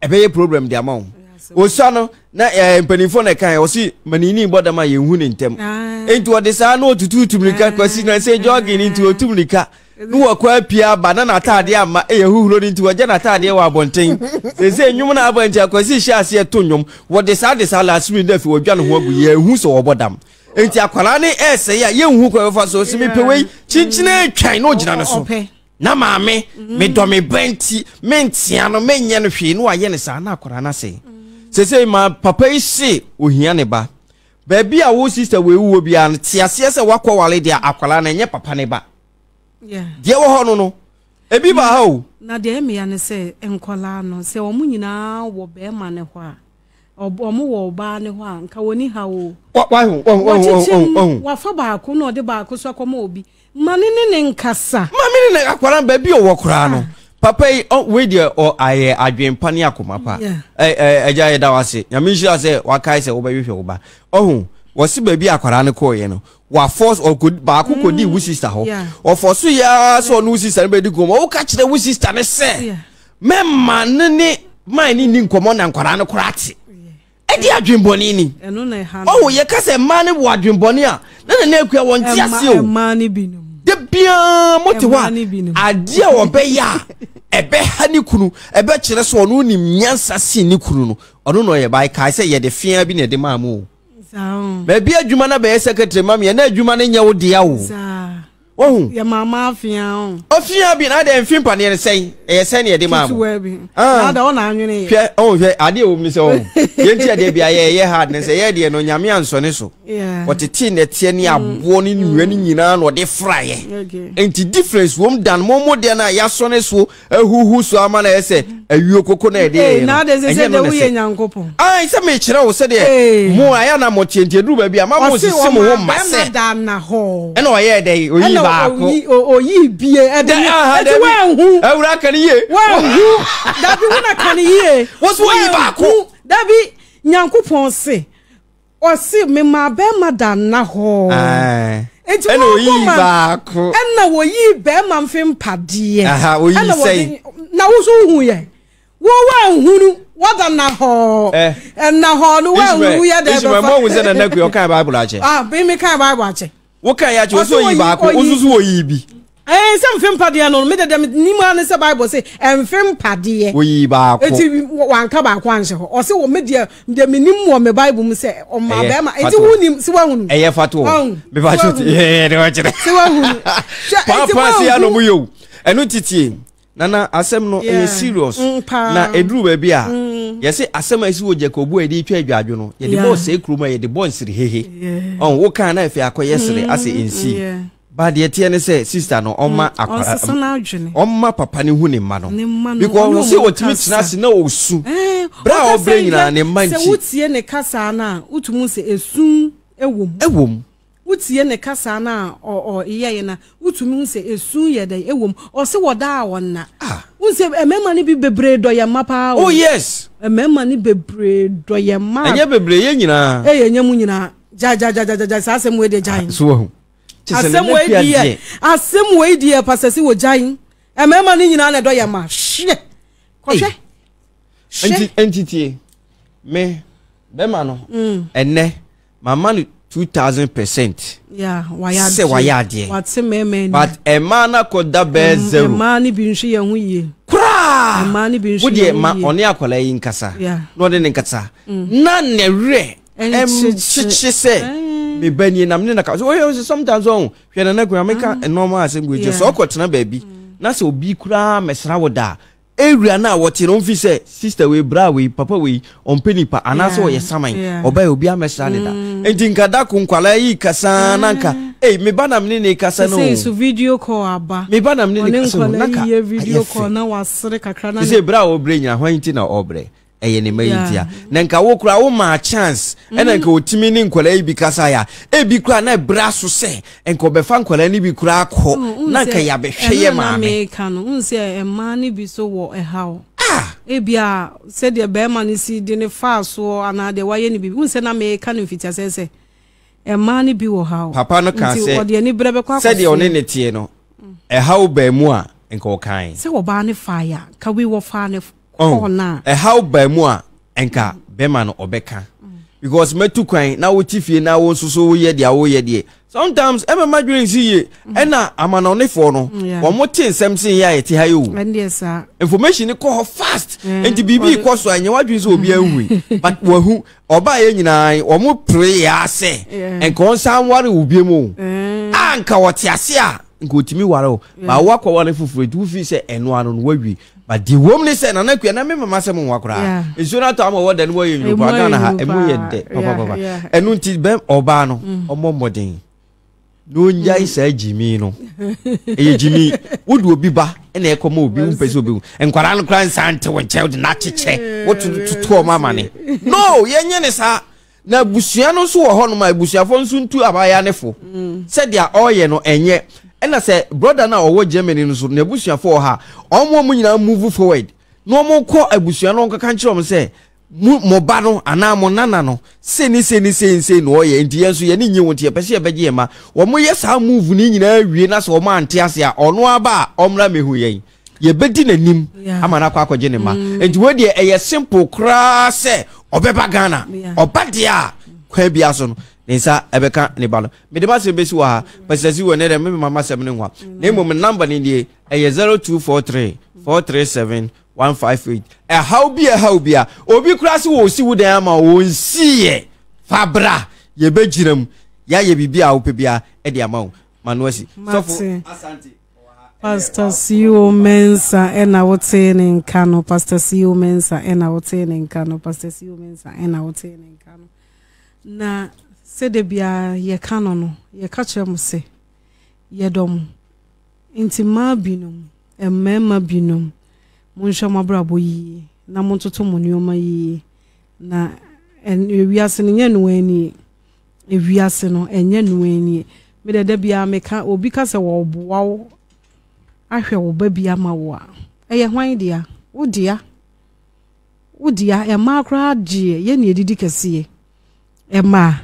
ɛbɛyɛ problem de ama wo osua no na ɛɛ eh, mpanimfoɔ na ɛka yɛ ɔsi manini bɔ dam a yɛn hu ne ntɛm ah. nti ɔde saa na ɔtutu mirika kwasi na sɛ jogging nti ɔtu mirika ne wɔkɔ apia aba na n'ataadeɛ ama ɛyɛ huhuro no nti wɔgya n'ataadeɛ wɔ abɔnten sese nnwom na aba nti akwasi hyɛ aseɛ to nnwom wɔde saa de saa last minute afei wɔdwa ne ho agu yɛn hu sɛ wɔbɔ dam nti akwadaa ne ɛsɛ yɛ a yɛn hu kwan bɛfa so ɔsi mi pɛ wei kyinkyini twɛn na ɔgyina ne so. Na maame, medɔ me ba nti, mentea no, menyɛ no hwee, na wayɛ no saa, na akwadaa no asɛe. Seesei ma papa yi se ohia ne ba. Baabi a wo sista wei wɔ biara no, te aseɛ sɛ woakɔware deɛ akwadaa no ɛnyɛ papa ne ba. Deɛ wɔ hɔ no no, ebi ba ha o. Na deɛ ɛmea ne sɛ nkwadaa no, sɛ wɔn nyinaa wɔ bɛrima no hɔ a, wɔn wɔ ɔbaa no hɔ a, nka wɔn ni ha o. Wɔkyekyem, wafa baako na ɔde baako so akɔma obi. Ma ne ne ne nkasa. Ma me ne ne akwadaa baabi ɔwɔ koraa no. Papa yi ɔ wei deɛ ɔ ayɛ adwen pa ne akoma pa. Ɛ ɛ agya yɛda wo ase. Nyame nhyira sɛ wakae sɛ wobɛhwehwɛ wo ba. Ɔho wɔse baabi a akwadaa no kɔɔeɛ no wafɔ ɔkɔ baako kɔdii wo sista hɔ. Ɔfɔ so yɛ ara sɛ ɔne wo sista no bɛdi nkɔmmɔ. Woka kyerɛ wo sista no sɛ mɛma ne ne man ne nni nkɔmmɔ na nkwadaa no koraa te. Ɛde adwenbɔne ni. Ɔho yɛka sɛ mmaa no wɔ adwenbɔne a, na nana akua wɔn te ase o. Da biara mote hɔ a, adeɛ a ɔbɛyɛ a ɛbɛha ne kunu, ɛbɛkyerɛ sɛ ɔno nim nyansa sen ne kunu no, ɔno na ɔyɛ bae. Kae sɛ yɛde fea bi na ɛde maa mo o. Baabi adwuma no bɛyɛ secretary ma me, ɛna adwuma no nyɛ wo dea o. Wahu? Yɛ maa maa afea o. Afea bi na adɛ mfe mpaneɛ no sɛn? Ɛyɛ sɛn na yɛde maa mo? Ketewa bi. Ah. Na adɛ ɔna anwene yɛ. Hwɛ, ɔho hwɛ, adeɛ wɔ mu ne sɛ ɔho. Yɛn ti adeɛ bi ayɛ ɛyɛ hard ne sɛ yɛ deɛ no nyame ansɔ ne so. Ɔtetee nɛteɛ ne aboɔ ne nnua ne nyinaa na ɔde fraeɛ. Nti difference wɔm dan mo mo deɛ no a yɛasɔ ne so ahuhu so ama no ayɛ sɛ ayuo koko na ɛde yɛyɛ no ɛnyɛ no na sɛ ai sɛ mekyerɛ wo sɛdeɛ mo ayɛ na mo teɛ nti aduru baabi a ma mo sisi mo ho mma sɛ ɛna ɔyɛɛ dɛ oyi baako oyi bie ɛde ɛti wɔnhu awura ka ne yie wɔnhu dabi wɔn aka ne yie wɔso oyi baako dabi nyankopɔn se Ɔse memaa bɛɛma da nna hɔ. Enti ɛna oyii baako. Ɛna wɔyii bɛɛma mfe mpadeɛ. Aha oyii sɛn. Na wo nso wohu yɛ. Wo wanhunu wada nna hɔ. Ɛnna hɔ no wanhunu yɛ dɛ bɛfa. Ishmael mo ahu sɛ Nana Akua ɔkan Bible akyɛ. Ah me me kan Bible akyɛ. Wo kan yɛ akyɛ wo so oyi baako wo nso so oyi bi. Ɛɛ sɛ mfe mpadeɛ no me dɛdɛ nim ara ne sɛ Bible se mfe mpadeɛ. Oyi baako. Eti wanka baako anhyɛ hɔ ɔse wɔ me deɛ deɛ me nim wɔ me Bible mu sɛ ɔma bɛrima eti wo nim si wahunu. Ɛyɛ fato me fa so ti ɛyɛ de ɔkyerɛ. Si wahunu. Paapaa si ano mu yɛ o ɛno titie. Nana asɛm no ɛyɛ serious mm, na ɛduru baabi a mm. yɛse asɛm a ɛsi wɔ Jacobu a yɛde twa adwadwo no yɛde bɔ ɔsɛe kurom a yɛde bɔ nsere hehe ɔn wo kan na afei akɔyɛ sere mm, asɛ ɛnsi ba deɛ teɛ ne sɛ sister no ɔma akwara ɔma papa ne hu ne mma no because ɔsɛ ɔtumi tena ase na ɔsu eh, berɛ a ɔbrɛ nyinaa ne mma nti sɛ wotie ne kasa no a wotumi sɛ ɛsu ɛwom ɛwom. Wotie ne kasa no a ɔyɛeɛ no a, wotumi hu sɛ esu yɛ dɛn ɛwɔ mu. Ɔse wɔda a ɔnna. Ah. Wohu sɛ mmarima no bi bebree dɔ yɛn mma paa o. Oh yes. Mmarima no bebree dɔ yɛn mma. Ɛnyɛ bebree, yɛn nyinaa. Ee, ɛnyɛ mu nyinaa. Gyae, gyae, gyae, gyae, gyae, saa asɛm wei deɛ gyae. Ah, so wahu. Asɛm wei deɛ, asɛm wei deɛ, Pastor si wɔ gyae. Mmarima no nyinaa na ɛdɔ yɛn mma. Hwɛ, kɔhwɛ. Hwɛ. Nti tie, me, bɛma no, mm. ɛnɛ, mama no 2000% sɛ wayɛ adeɛ wate mmarima ni but ɛmaa no akɔda bɛɛ zero mmaa no bi nhwɛ yɛn ho yie koraa mmaa no bi nhwɛ yɛn ho yie wodeɛ ma ɔne akwadaa yi nkasa na ɔne ne nkasa mm. na ne werɛ ɛnkyekye sɛ me ba nie na mene na ka so ɔyɛ sɛ sometimes ɔho hwɛ nana kura meka mm. nneɛma asɛm gu akyi sɛ ɔkɔtena baabi mm. na sɛ obi koraa mɛsra wo da area no a wɔte no ɔmfi sɛ sister wei bra wei papa wei ɔmpɛ nipa anaasɛ ɔyɛ saman ɔba yɛ obi amɛsra ne da mm. nti nka da ko nkwalaa yi kasa na nka ei me ba na mene ne kasa no sɛ so video call aba me ba na mene ne kasa no na nka video call na wasere kakra na sɛ bra a ɔbrɛ nyina hwan nti na ɔbrɛ ɛyɛ ne mma yi ntia na nka wo koraa wo maa chance ɛna nka otimi ne nkwadaa yi bi kasa ya ebi koraa na ɛbrɛ aso sɛ nka ɔbɛfa nkwadaa no bi koraa kɔ oh, na nka yɛabɛhwɛ yɛ maame. ɛno na meka no n sɛ mmaa no bi so wɔ ɛhaw ah! ebi a sɛdeɛ bɛrima no si de ne faa soɔ anaa deɛ wayɛ no biribi n sɛ na meka no mfitiasɛ sɛ mmaa no bi wɔ haw papa no kaa sɛ ɔde ani berɛ bɛkɔ akɔsoɛ sɛdeɛ ɔne ne teɛ no ɛhaw baa mu a nka ɔkae sɛ ɔbaa no faeɛ a ka wei wɔfaa no kɔɔ no a. Ɛhaw baa mu a nka bɛma no ɔbɛka because mɛtu kwan na wote fie na wo nso so woyɛ deɛ woyɛ deɛ sometimes ɛmɛma dwene nsi yie ɛna amanɔnefoɔ no wɔn te nsɛm sen yɛ a yɛte ha yi o information kɔ hɔ fast nti biribi kɔ so a nyɛ wadwene sɛ obi anhui but wahu ɔbaa yɛ nyinaa wɔn pere yɛ asɛ nka wɔn san ware wo bie mu o a nka wɔte ase a nka otumi ware o ba wakɔ ware foforɔ nti wofi sɛ ɛno ano no wawie But deɛ wɔm ne sɛ Nana Akua na me mama sɛ mo nwa koraa. Nsuo no atɔ ama wɔ da no wɔyɛ nwunu paa Ghana ha ɛmu yɛ dɛ papapapa. Ɛno nti bɛm ɔbaa no mm. ɔmmɔ mmɔden na ɔngyae mm. saa gyimi no. Ɛyɛ gyimi wode obi ba ɛna ɛkɔ ma obi wompɛ sɛ obi hu nkwadaa no koraa nsa nte wo nkyɛn wode no akyekyɛ wototo ɔma amane. No yɛnyɛ ne saa. Na abusua no nso wɔ hɔnom a abusuafoɔ nso ntu abaayewa no fo mm. sɛdeɛ ɔreyɛ no ɛnyɛ ɛna sɛ brɔda no a ɔwɔ Germany no so n'abusuafoɔ wɔ ha wɔn a wɔn nyinaa move forward na wɔn kɔ abusua no nkɔka nkyerɛ wɔn sɛ mo mo ba no anaa mo nana no sei ne sei ne sei sei na ɔyɛ nti yɛn nso yɛn ni nye wɔn nti yɛpɛ sɛ yɛbɛgye yɛn ma wɔn yɛ saa move ne nyinaa wie na sɛ wɔn ante ase a ɔno aba a ɔmmra mehu yɛn. Yɛbɛdi n'anim ama no akɔ akɔgye ne mma. Mm. Nti wei deɛ ɛyɛ simple koraa sɛ ɔbɛba Ghana. Ɔba deɛ a kwan biara so no ne nsa ɛbɛka ne ba no. Mede m'asɛm bɛsi wɔ ha. Pastor si wɔ ne dɛ mema m'asɛm no nwa. Na mmom number no nie ɛyɛ 0243 437 158. Ɛhaw bi ɛhaw bi a obi koraa se wɔsi wo dan ama wɔnsiiɛ fa bra yɛbɛgyina mu yɛayɛ biribi a wopɛ biara ɛde ama wo. Mano asi. Sɔfo Asante. Pastor C.O. Mensah ɛna wotee ne nka no Pastor C.O. Mensah ɛna wotee ne nka no Pastor C.O. Mensah ɛna wotee ne nka no na sɛde biara yɛka no no yɛka kyerɛ mo sɛ yɛdɔ mo nti mmaa binom mmarima binom monhwɛ mo abrabɔ yie na montoto mo nneɛma yie na wiase no nyɛ noa nie Ewiase no, ɛnyɛ noa nie. Me deɛ da biara meka, obi ka sɛ wɔreboa wo ahwɛ wo ba bi ama wo a, ɛyɛ hwan dea? Wo dea. Wo dea. Mmaa koraa deɛ, yɛn na yɛdidi kɛseɛ. Mmaa.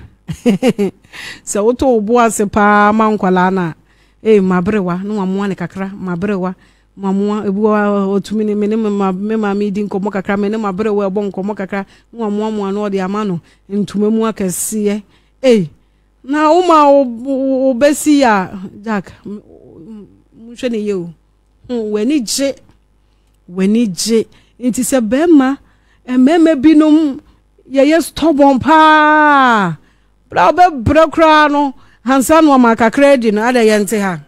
Sɛ woto wo bo ase paa ma nkwadaa no a, ee maberewa na wamoa ne kakra, maberewa mamoa ebi wɔ hɔ a ɔtumi ne me ne me maame di nkɔmmɔ kakra, me ne maberewa ɛbɔ nkɔmmɔ kakra na wamoamoa na ɔde ama no ntoma mu akɛseɛ. Ei, na woma wo bɛsi yɛ a, Jack, monhwɛ ne yie o. W'ani gye, w'ani gye. Nti sɛ bɛrima, mmarima binom yɛyɛ stubborn paa. Berɛ a wobɛbrɛ koraa no, ansa na ɔma kakra adi no, adɛ yɛnte ha.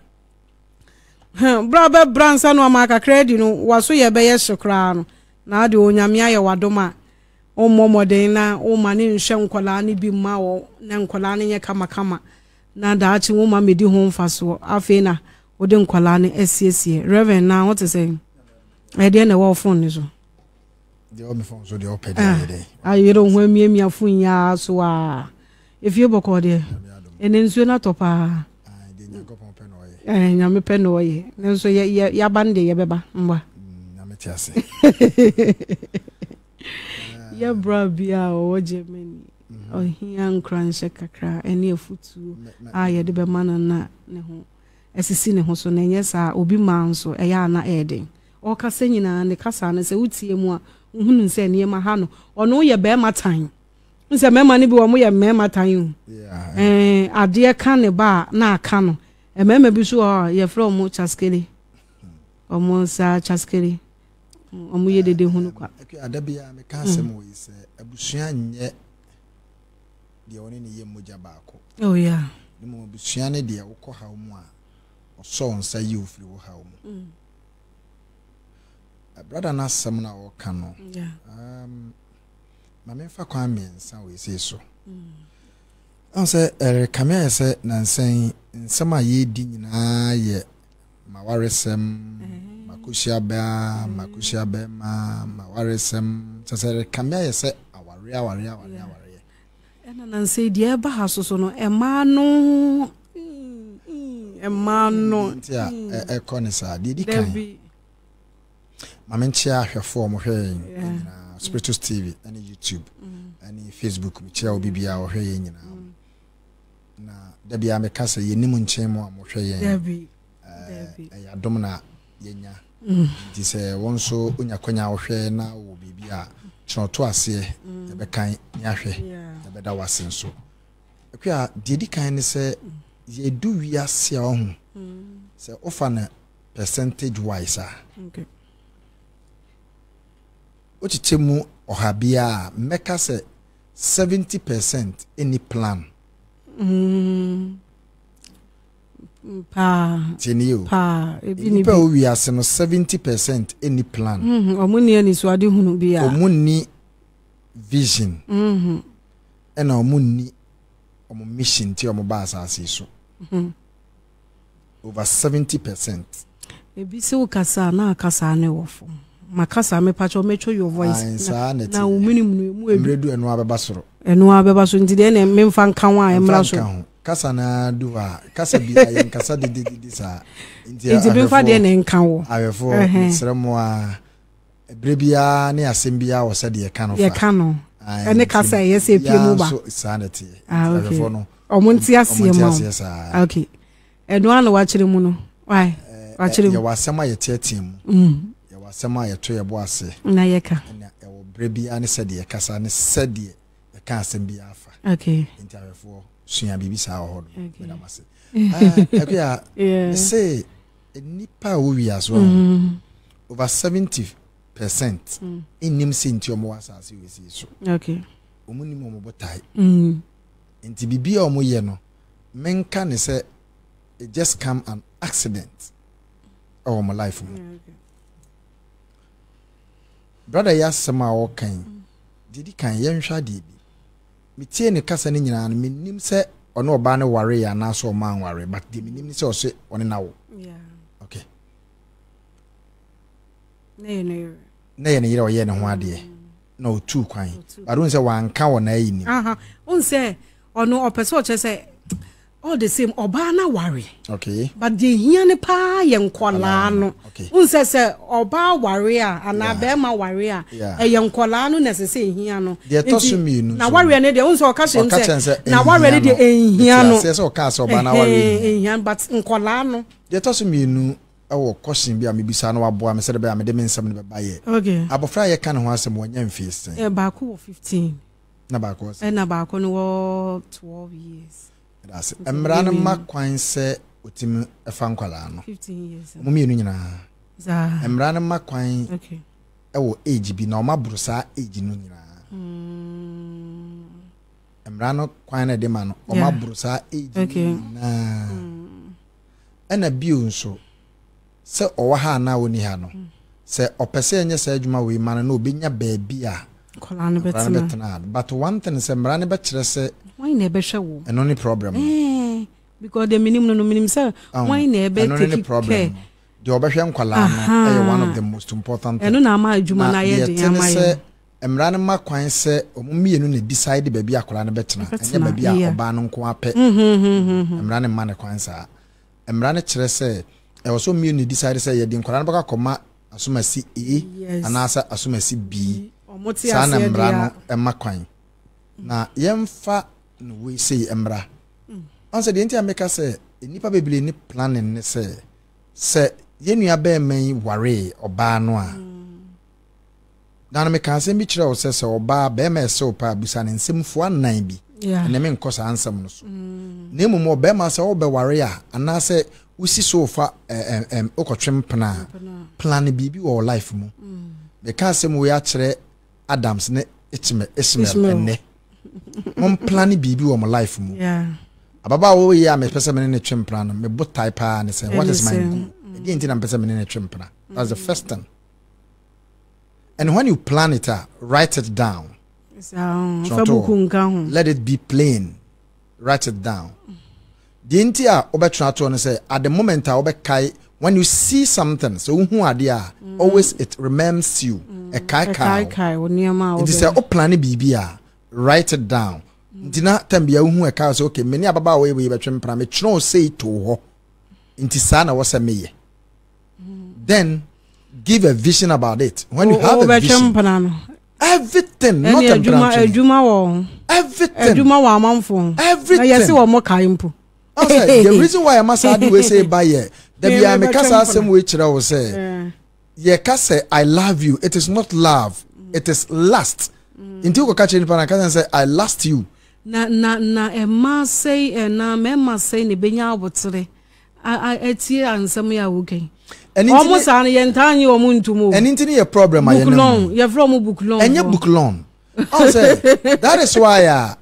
Berɛ a wobɛbrɛ ansa na ɔma kakra adi no, waso yɛ bɛyɛ hye koraa no, na ade Onyame ayɛ w'adom a, wommɔ mmɔden na woma ne nhwɛ nkwadaa no bi mma wɔ na nkwadaa no nyɛ kamakama na daakye woma mmɛdi ho mfasoɔ. Afei na wode nkwadaa no asiesie. Reverend, na ho te sɛ ɛdeɛ na ɛwɔ wo fon no so? Deɛ ɔwɔ me fon so deɛ ɔpɛ deɛ ayɛ dɛ. Ayere ho amiamia fon yi ara so a. Efie bɔkɔɔ deɛ. Ɛnɛ nsuo no atɔ paa. Deɛ Nyankopɔn pɛ na ɔyɛ. Ɛɛ Nyame pɛ na ɔyɛ. Nanso yɛ yɛ yaba no deɛ yɛbɛba mba. Mm, Nyame te ase. Yɛ bra bi a ɔwɔ Germany. Mhm. Ɔhia nkuranhyɛ kakra ɛne afutuo a yɛde bɛma no na ne ho asisi ne ho so na ɛnyɛ saa obi maa nso ɛyɛ a na ɛyɛ den. Ɔkasa nyinaa ne kasa no sɛ wotie mu a wohunu sɛ nneɛma ha no ɔno yɛ bɛrima tan. N sɛ mmarima no bi wɔn yɛ mmarima tan o. Ɛɛ adeɛ ka ne ba a na aka no. Mmarima bi so wɔ hɔ a yɛfrɛ wɔn kyaskele. Wɔn saa kyaskele. Wɔn yɛ dede hunu kwa. Ada bi a meka asɛm wɔ yi sɛ abusua nyɛ deɛ ɔne ne yɛ mogya baako. Oh yeah. Ne mu abusua ne deɛ wokɔ haw mu a ɔsɔ wo nsa yi wo firi wo haw mu. Mm. Brada no asɛm no a ɔka no. Yeah. Um, Ma memfa kwan mmiɛnsa wei sei so. Ɛhu sɛ ɛrekame ayɛ sɛ nansa yi nsɛm a yɛredi nyinaa yɛ mawaresɛm, makɔhyia baa, makɔhyia bɛrima, mawaresɛm. Kyɛ sɛ ɛrekame ayɛ sɛ awareɛ awareɛ awareɛ awareɛ. Ɛna nansa yi deɛ ɛba ha so so no ɛmaa no ɛmaa no. Nti a ɛkɔ ne saa deɛ ɛdi kan. Ma menkyea ahwɛfoɔ a wɔhwɛ yɛn nyinaa Spiritus TV ne YouTube mm. ne Facebook mekyea obi biara ɔhwɛ yɛn nyinaa mm. na da biara meka sɛ yɛnim nkyɛn mu a mohwɛ yɛn ɛyɛ adom na yɛnya mm. nti sɛ wɔn nso wonya kwanya wohwɛ na wɔ biribi a kyerɛwto aseɛ yɛbɛkan ne ahwɛ yɛbɛda wase nso akua deɛ di kan ne sɛ yɛdu wiase a ɔho sɛ wofa no percentage wise a wokyekyɛ mu ɔha biara a mɛka sɛ 70 percent ɛni plan mm. paa tiɛni o paa ebi ni bi nipa a owi ase no 70 percent ɛni plan mm-hmm. ɔmo ni anisoade hunu bi a ɔmo ni vision mm-hmm. ɛna ɔmo ni ɔmo mission ti ɔmo ba asase so. Mm -hmm. over 70 percent. Ebi se wo kasa a na kasa ne wɔ fam. Ma kasa me pacho me cho your voice. Ayi saa na Na wo mini mu emu edu. Mmerɛ du ɛno abɛba soro. Ɛno abɛba so nti deɛ na me mfa nka ho a ɛmmra so. Mfa nka ho. Kasa na du hɔ a kasa bi a yɛn kasa dededede saa. Nti nti me mfa deɛ na nka wo. Ahwɛfoɔ mesrɛ mo a ɛberɛ biara ne asɛm biara wɔ sɛdeɛ yɛka no fa. Yɛka no. Ɛne kasa ɛyɛ sɛ epie mu ba. Saa na ɛteɛ. Ah, okay. Ahwɛfoɔ no. Ɔmo nte aseɛ ma wo. Okay. Ɛno ara na wakyerɛ mu no. Why? Wakyerɛ mu. Yɛwɔ asɛm a yɛteatea mu. Mm. Yɛwɔ asɛm a yɛto yɛbo ase. Na yɛka. Ɛna ɛwɔ berɛ biara ne sɛdeɛ yɛkasa ne sɛdeɛ yɛka asɛm biara fa. Okay. Nti ahwɛfoɔ sua biribi saa wɔ hɔ nom. Meda mo ase. Akuya, mese nnipa a wɔ wiase wɔ mm. over 70 percent mm. nnim sɛ nti wɔn wɔ asase wɔ esi so. Okay. Wɔn nim wɔn botae. Mm. Nti biribi a wɔn yɛ no menka ne sɛ it just come an accident ɛwɔ mo life mu brother yi asɛm a ɔka yi deɛ di kan yɛnhwɛ adeɛ bi metie ne kasa no nyinaa no menim sɛ ɔne ɔbaa no ware yɛ anaasɛ ɔma anware but deɛ menim ne sɛ ɔse ɔne na wo okay na yɛ ne yerɛ ɔyɛ ne ho adeɛ na ɔtuu kwan but wohu sɛ wanka wɔ n'ayi nim wohu sɛ ɔno ɔpɛ sɛ ɔkyerɛ sɛ all the same ɔbaa no aware okay. but deɛ hia no paa yɛ nkɔlaa no wohu sɛ sɛ ɔbaa ware a anaa yeah. bɛrima ware a ɛyɛ nkɔlaa no na ɛsɛ sɛ ɛhia no deɛ ɛtɔ so mmienu na wareɛ no deɛ wohu sɛ ɔka kyerɛ sɛ na wareɛ no deɛ ɛnhia no sɛ ɔka sɛ ɔbaa no awareɛ ɛnhia but nkɔlaa no deɛ ɛtɔ so mmienu wɔ question bi a mebisa na waboa me sɛdeɛ ɛbɛyɛ a mede me nsɛm no bɛba yɛ. Okay. Abɔfra a yɛka ne ho asɛm wanya mfie sɛn? Eh, baako wɔ 15. Na baako wɔ sɛn? Ɛna baako no wɔ 12 years. Ɛda ase. Mmara no ma kwan sɛ otimi fa nkwadaa no. 15 years. Wɔn mmienu nyinaa. Saa. Mmara no ma kwan okay. wɔ age bi na wɔn aboro saa age no nyinaa. Mm. Mmara no kwan na ɛde ma no wɔn aboro saa age no nyinaa. Mm. Ɛna bio nso, sɛ ɔwɔ ha anaa ɔnni ha no, sɛ ɔpɛ sɛ yɛnyɛ saa adwuma wei ma no na ɔbɛnya baabi a nkwadaa no bɛtena a. But one thing sɛ mmara no bɛkyerɛ sɛ. Hwan na ɛbɛhwɛ wo? Ɛno ne problem no. Eh, because deɛ menim no no menim sɛ hwan na ɛbɛ take care. Deɛ ɔbɛhwɛ nkwadaa no ɛyɛ one of the most important thing. Ɛno na ama adwuma no ayɛ den ama yɛn. Mmara no ma kwan sɛ wɔn mmienu na decide baabi a akwadaa no bɛtena, ɛnyɛ baabi a ɔbaa no nko ara pɛ. Mmara no mma no kwan saa. Mmara no kyerɛ sɛ ɛwɔ sɛ wɔn mmienu na decide sɛ yɛde nkwadaa no bɛkɔ akɔma asomasi A anaasɛ asomasi B. Saa na mmara no ma kwan. Na yɛmfa no wei sei mmra. Ɔn sɛ deɛ nti a meka sɛ nnipa bebree ne planning ne sɛ sɛ yɛn nua bɛrima yi waree ɔbaa no a Na no meka asɛm bi kyerɛ wo sɛ sɛ ɔbaa bɛrima ɛsɛ wo paa bisa no nsɛm fua nnan bi. Ɛnɛ menkɔ saa nsɛm no so. Mm. Na mmom ɔbɛrima sɛ wobɛware a anaasɛ wosi so fa wokɔtwe mpena a plan biribi wɔ wo life mu. Mm. Meka asɛm wei akyerɛ Adams ne Ishmael ɛnɛ. Momplan biribi wɔ mo life mu. Ababaawa wei a mepɛ sɛ me ne ne twe mpena no, me botae paa ne sɛ what is my goal? Ɛdeɛ nti na mepɛ sɛ me ne ne twe mpena. That's the first thing. And when you plan it, uh, write it down. Let it be plain. Write it down. Deɛ nti a wobɛtena toɔ no sɛ at the moment a wobɛkae when you see something sɛ wohu adeɛ a mm. always it remembers you mm. ɛkaekae wo nti sɛ wo plane biribi a write it down mm. nti na tam bia wohu ɛkae sɛ okay me ne ababaawa yi wei bɛtwe mpena metwerɛ sei too hɔ nti saa na wɔ sɛ meyɛ then give a vision about it when you have a vision everything not a branch adwuma wɔ ho everything adwuma wɔ amanfo ho everything na yɛsi wɔn mo kae mpo. ɔsɛ the reason why ɛma saa de wei sɛ ba yɛ dabi a meka saa asɛm wei kyerɛ wo sɛ yɛka sɛ i love you it is not love it is lust mm. nti wokɔka kyerɛ nipa na ka sɛ i lust you. Na na na mmaa sɛe ɛna mmarima sɛe na ebenya abotere atie ansɛm yi a woka yi. Wɔn saa no yɛn ntaa nye wɔn ntum o. Ɛni nti ne yɛ problem a yɛn nam. Yɛfrɛ wɔn bukulɔn. Ɛnyɛ bukulɔn. Ɔn sɛ that is why a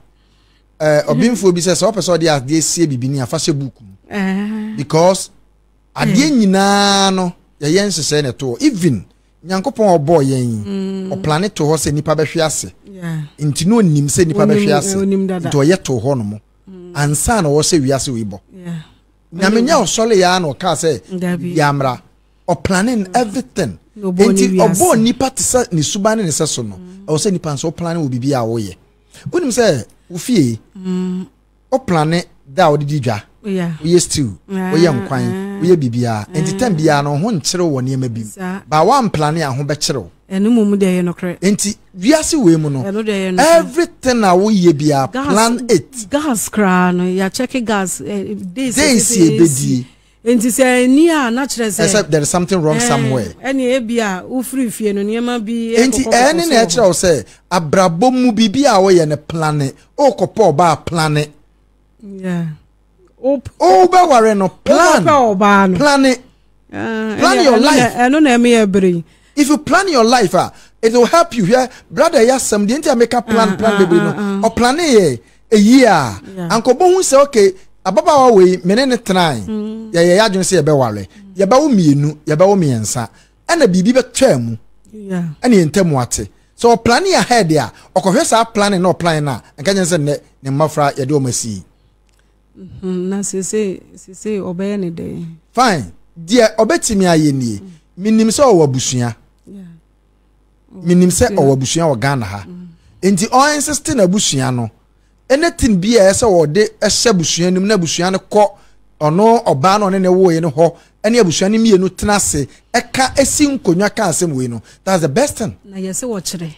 ɔbinfoɔ bi sɛ sɛ ɔpɛ sɛ ɔde adeɛ sie bibi ni afa hyɛ book mu. Because adeɛ nyinaa no yɛyɛ nhyehyɛ na ɛtoɔ even Nyankopɔn a ɔbɔɔ yɛn yi, mm. ɔplane to hɔ sɛ nipa bɛhwe ase. Nti na onim sɛ nipa bɛhwe ase. Nti ɔyɛ to hɔ nom. Mm. Ansa na ɔwɔ sɛ wiase wei bɔ. Nyame nyɛ ɔsɔre ya na ɔkaa sɛ yɛamra. Ɔplane mm. everything. Nti ɔbɔɔ nipa te sɛ ne suban ne ne sɛ so no. Ɛwɔ sɛ nipa nso ɔplane wɔ biribi a ɔyɛ. Wonim sɛ wo fie wo plane da a wode di dwa woyɛ stew woyɛ nkwan woyɛ biribiara nti tɛm biara no ho nkyerɛw wɔ nneɛma bi mu ba woamplane a ho bɛkyerɛw ɛno mmom deɛ ɛyɛ nokorɛ nti wiase wei mu no everything a woyɛ biara plan it gas koraa no yɛakyɛke gas eh, days ɛbɛdie Nti sɛ ɛnni a na kyerɛ sɛ. Ɛsɛ there is something wrong somewhere. Ɛne ebi a wofiri fie no nneɛma bi. Nti ɛne na ɛkyerɛ wo sɛ abrabɔ mu biribi a woyɛ no plane wokɔpɛ ɔbaa plane. Yeah. Wobɛware no plan. Wokɔpɛ ɔbaa no. Plane. Plan your life. Ɛno na ɛmeyɛ bere yi. If you plan your life ah, it will help you. Hwɛ brother ɛyɛ asɛm deɛ nti a meka plan ah, plan ah, bebree no. Ah, Ɔplane yɛ eyi a anka ɔbɛhu sɛ okay ababaawa wei me ne ne tenae mm. yɛyɛ yɛ adwene sɛ yɛbɛware yɛbɛwo mmienu yɛbɛwo mmiɛnsa ɛna biribi bɛtwaa mu ɛna yɛn ntam ate sɛ ɔplane ahead a ɔkɔhwɛ saa planning na ɔplane no a nka nyɛ sɛ nnɛ ne mmɔfra yɛde wɔn asi Mhm, na sese sese ɔbɛyɛ ne dɛn. Fine, deɛ ɔbɛtumi ayɛ nie. Menim sɛ ɔwɔ abusua. Menim sɛ ɔwɔ abusua wɔ Ghana ha. Mm. Nti ɔinsiste n'abusua no. Anything bi a ɛsɛ ɔde hyɛ abusua no mu na abusua no kɔ ɔno ɔbaa no ɔne ne woeɛ no hɔ ɛne abusua no mmienu tena ase ɛka esi nkonnwa ka asɛm wei no. That's the best thing. Na yɛsɛ wɔkyerɛ.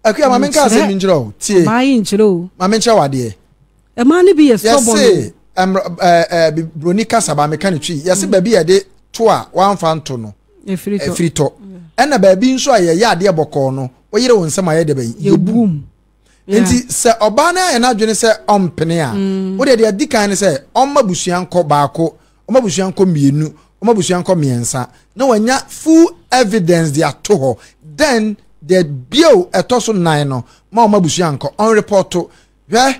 Akuya maame nka asɛm bi nkyerɛ o. Tie. Ɔbaa yi nkyerɛ o. Maame nkyerɛ wo adeɛ. Ɛmaa no bi yɛ stubborn. Yɛse ɛmr ɛɛ ɛɛ broni kasa ba meka ne twi. Yɛse mm. baabi yɛde to a wamfa nto no. Efiri tɔ. Efiri tɔ. Ɛna baabi nso a yɛyɛ adeɛ bɔkɔɔ no woyere wo nsɛm a yɛ de bɛn yɛbu. Nti sɛ ɔbaa no ayɛ n'adwene sɛ ɔmpene a, mm. wo deɛ deɛ di kan ne sɛ ɔmma busua nkɔ baako wɔn abusua nkɔ mmienu wɔn abusua nkɔ mmiɛnsa na wɔanya full evidence de ato hɔ then the bio ɛtɔ so nan no ma wɔn abusua nkɔ ɔnrepɔto hwɛ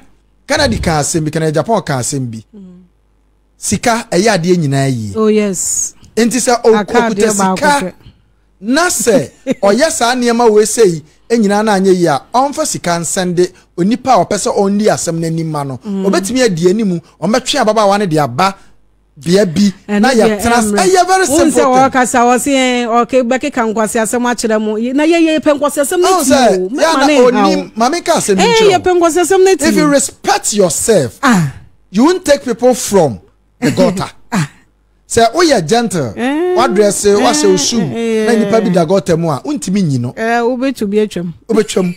Kennedy ka asɛm bi Kennedy Japan ka asɛm bi sika ɛyɛ adeɛ nyinaa yie oh yes nti sɛ okuta sika na sɛ ɔyɛ saa nneɛma wei sei nyinaa na anyɛ yie a ɔmfa sika nsɛnde onipa a ɔpɛ sɛ ɔnni asɛm no anim ma no mm. ɔbɛtumi adi anim ɔmbɛtwe ababaawa no de aba. bea bi na yɛtena ɛyɛ very simple thing. Sɛ ɔkasa ɔse ɛn ɔke bɛkeka nkwasi asɛm akyerɛ mo na yɛ yɛ pɛ nkwasi asɛm ne ti o mɛma ne nha o. Maame nka asɛm bi nkyerɛ o. Yɛ pɛ nkwasi asɛm ne ti. If you respect yourself ah. you won't take people from the gutter. Ah. Sɛ woyɛ gentle eh, wadrɛse wahyɛ wo shoe eh, na nipa bi da gutter mu a wontumi nyi no. Wobɛtumi bi atwam. Wobɛtwam.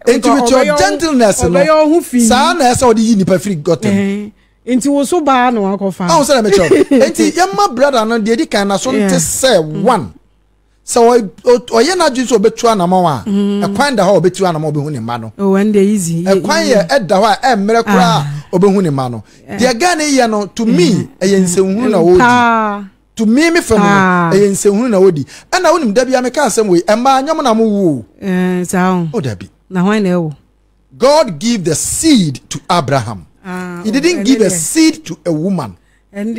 Nti with your gentleness no saa na ɛsɛ ɔde yi nipa firi gutter mu. Nti wo so baa na wakɔfa. Ahu sɛ na mekyerɛ wo. Nti yɛma brother no deɛ edi kan na so nte sɛ mm. one. Sɛ ɔyɛ n'adwene sɛ ɔbɛtu anamɔn a, mm. ɛkwan da hɔ a ɔbɛtu anamɔn ɔbɛhu ne mma no. Oh, ɛn deɛ easy. Ɛkwan yɛ ɛda hɔ a ɛmmerɛ koraa ah. ɔbɛhu ne mma no. Eh. Deɛ guy no yɛ no to me mm. ɛyɛ nsɛnhunu na ɔredi. To me me fam no ɛyɛ nsɛnhunu na ɔredi. Ɛna wonim da bi a meka asɛm wei ɛmmaa nyɛ mo na mo wo o. Eh, saa o. Oh dabi. Na hwan na ɛwɔ? God give the seed to Abraham. Ah, he didn't oh, give a seed to a woman. Maame